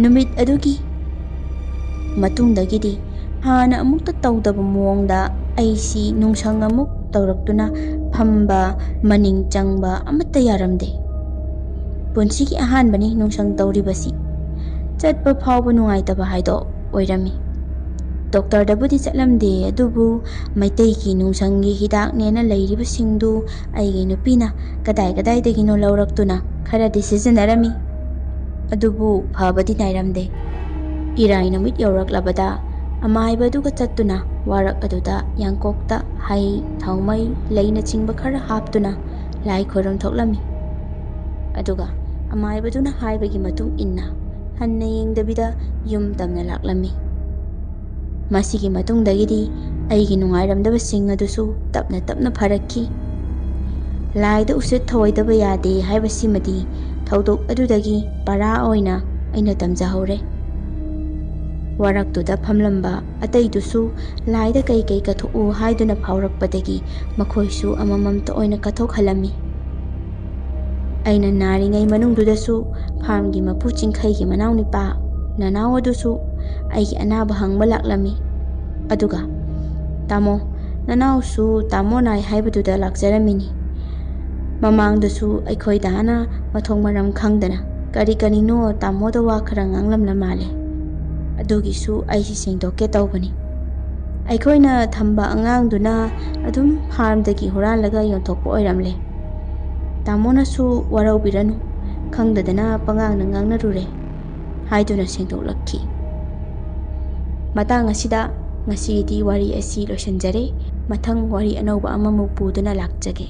ꯅꯨꯃꯤꯠ ꯑꯗꯨꯒꯤ ꯃꯇꯨꯡꯗꯒꯤꯗꯤ ꯍꯥꯟꯅ ꯑꯃꯨꯛꯇ ꯇꯧꯗꯕ ꯃꯑꯣꯡꯗ ꯑꯩꯁꯤ ꯅꯨꯡꯁꯪ ꯑꯃꯨꯛ ꯇꯧꯔꯛꯇꯨꯅ ꯐꯝꯕ, ꯃꯅꯤꯡ ꯆꯪꯕ ꯑꯃꯠꯇ ꯌꯥꯔꯝꯗꯦ꯫ ꯄꯨꯟꯁꯤꯒꯤ ꯑꯍꯥꯟꯕꯅꯤ ꯅꯨꯡꯁꯪ ꯇꯧꯔꯤꯕꯁꯤ꯫ ꯆꯠꯄ ꯐꯥꯎꯕ ꯅꯨꯡꯉꯥꯏꯇꯕ ꯍꯥꯏꯗꯣ ꯑꯣꯏꯔꯝꯃꯤ꯫ ꯗꯣꯛꯇꯔꯗꯕꯨꯗꯤ ꯆꯠꯂꯝꯗꯦ, ꯑꯗꯨꯕꯨ ꯃꯩꯇꯩꯒꯤ ꯅꯨꯡꯁꯪꯒꯤ ꯍꯤꯗꯥꯛꯅꯦꯅ ꯂꯩꯔꯤꯕꯁꯤꯡꯗꯨ ꯑꯩꯒꯤ ꯅꯨꯄꯤꯅ ꯀꯗꯥꯏ ꯀꯗꯥꯏꯗꯒꯤꯅꯣ ꯂꯧꯔꯛꯇꯨꯅ ꯈꯔꯗꯤ ꯁꯤꯖꯤꯟꯅꯔꯝꯃꯤ꯫ ꯑꯗꯨꯕꯨ ꯐꯕꯗꯤ ꯅꯥꯏꯔꯝꯗꯦ꯫ ꯏꯔꯥꯏ ꯅꯨꯃꯤꯠ ꯌꯧꯔꯛꯂꯕꯗ ꯑꯃꯥꯏꯕꯗꯨꯒ ꯆꯠꯇꯨꯅ ꯋꯥꯔꯛ ꯑꯗꯨꯗ ꯌꯥꯡꯀꯣꯛꯇ ꯍꯩ, ꯊꯥꯎꯃꯩ, ꯂꯩꯅꯆꯤꯡꯕ ꯈꯔ ꯍꯥꯞꯇꯨꯅ ꯂꯥꯏ ꯈꯣꯏꯔꯝ ꯊꯣꯛꯂꯝꯃꯤ꯫ ꯑꯗꯨꯒ ꯑꯃꯥꯏꯕꯗꯨꯅ ꯍꯥꯏꯕꯒꯤ ꯃꯇꯨꯡ ꯏꯟꯅ ꯍꯟꯅ ꯌꯦꯡꯗꯕꯤꯗ ꯌꯨꯝ ꯇꯝꯅ ꯂꯥꯛꯂꯝꯃꯤ꯫ ꯃꯁꯤꯒꯤ ꯃꯇꯨꯡꯗꯒꯤꯗꯤ ꯑꯩꯒꯤ ꯅꯨꯡꯉꯥꯏꯔꯝꯗꯕꯁꯤꯡ ꯑꯗꯨꯁꯨ ꯇꯞꯅ ꯇꯞꯅ ꯐꯔꯛꯈꯤ꯫ ꯂꯥꯏꯗ ꯎꯁꯤꯠ ꯊꯧꯑꯣꯏꯗꯕ ꯌꯥꯗꯦ ꯍꯥꯏꯕꯁꯤꯃꯗꯤ ꯊꯧꯗꯣꯛ ꯑꯗꯨꯗꯒꯤ ꯄꯔꯥ ꯑꯣꯏꯅ ꯑꯩꯅ ꯇꯝꯖꯍꯧꯔꯦ꯫ ꯋꯥꯔꯛꯇꯨꯗ ꯐꯝꯂꯝꯕ ꯑꯇꯩꯗꯨꯁꯨ ꯂꯥꯏꯗ ꯀꯩ ꯀꯩ ꯀꯠꯊꯣꯛꯎ ꯍꯥꯏꯗꯨꯅ ꯐꯥꯎꯔꯛꯄꯗꯒꯤ ꯃꯈꯣꯏꯁꯨ ꯑꯃꯃꯝꯇ ꯑꯣꯏꯅ ꯀꯠꯊꯣꯛꯍꯜꯂꯝꯃꯤ꯫ ꯑꯩꯅ ꯅꯥꯔꯤꯉꯩ ꯃꯅꯨꯡꯗꯨꯗꯁꯨ ꯐꯥꯝꯒꯤ ꯃꯄꯨ ꯆꯤꯡꯈꯩꯒꯤ ꯃꯅꯥꯎꯅꯨꯄꯥ ꯅꯅꯥꯎ ꯑꯗꯨꯁꯨ ꯑꯩꯒꯤ ꯑꯅꯥꯕ ꯍꯪꯕ ꯂꯥꯛꯂꯝꯃꯤ꯫ ꯑꯗꯨꯒ, "ꯇꯥꯃꯣ, ꯅꯅꯥꯎꯁꯨ ꯇꯥꯃꯣ ꯅꯥꯏ ꯍꯥꯏꯕꯗꯨꯗ ꯂꯥꯛꯆꯔꯝꯃꯤꯅꯤ꯫ ꯃꯃꯥꯡꯗꯁꯨ ꯑꯩꯈꯣꯏ ꯗꯥꯅ ꯃꯊꯣꯡ ꯃꯔꯝ ꯈꯪꯗꯅ ꯀꯔꯤ ꯀꯔꯤꯅꯣ ꯇꯥꯃꯣꯗ ꯋꯥ ꯈꯔ ꯉꯥꯡꯂꯝꯂ ꯃꯥꯜꯂꯦ꯫ ꯑꯗꯨꯒꯤꯁꯨ ꯑꯩꯁꯤ ꯁꯦꯡꯗꯣꯛꯀꯦ ꯇꯧꯕꯅꯤ꯫ ꯑꯩꯈꯣꯏꯅ ꯊꯝꯕ ꯑꯉꯥꯡꯗꯨꯅ ꯑꯗꯨꯝ ꯐꯥꯔꯝꯗꯒꯤ ꯍꯨꯔꯥꯜꯂꯒ ꯌꯣꯟꯊꯣꯛꯄ ꯑꯣꯏꯔꯝꯂꯦ꯫ "ꯇꯥꯃꯣꯅꯁꯨ ꯋꯥꯔꯧꯕꯤꯔꯅꯨ, ꯈꯪꯗꯗꯅ ꯄꯉꯥꯡꯅ ꯉꯥꯡꯅꯔꯨꯔꯦ" ꯍꯥꯏꯗꯨꯅ ꯁꯦꯡꯗꯣꯛꯂꯛꯈꯤ꯫ ꯃꯇꯥꯡ ꯑꯁꯤꯗ ꯉꯁꯤꯒꯤꯗꯤ ꯋꯥꯔꯤ ꯑꯁꯤ ꯂꯣꯏꯁꯤꯟꯖꯔꯦ꯫ ꯃꯊꯪ ꯋꯥꯔꯤ ꯑꯅꯧꯕ ꯑꯃꯃꯨꯛ ꯄꯨꯗꯨꯅ ꯂꯥꯛꯆꯒꯦ꯫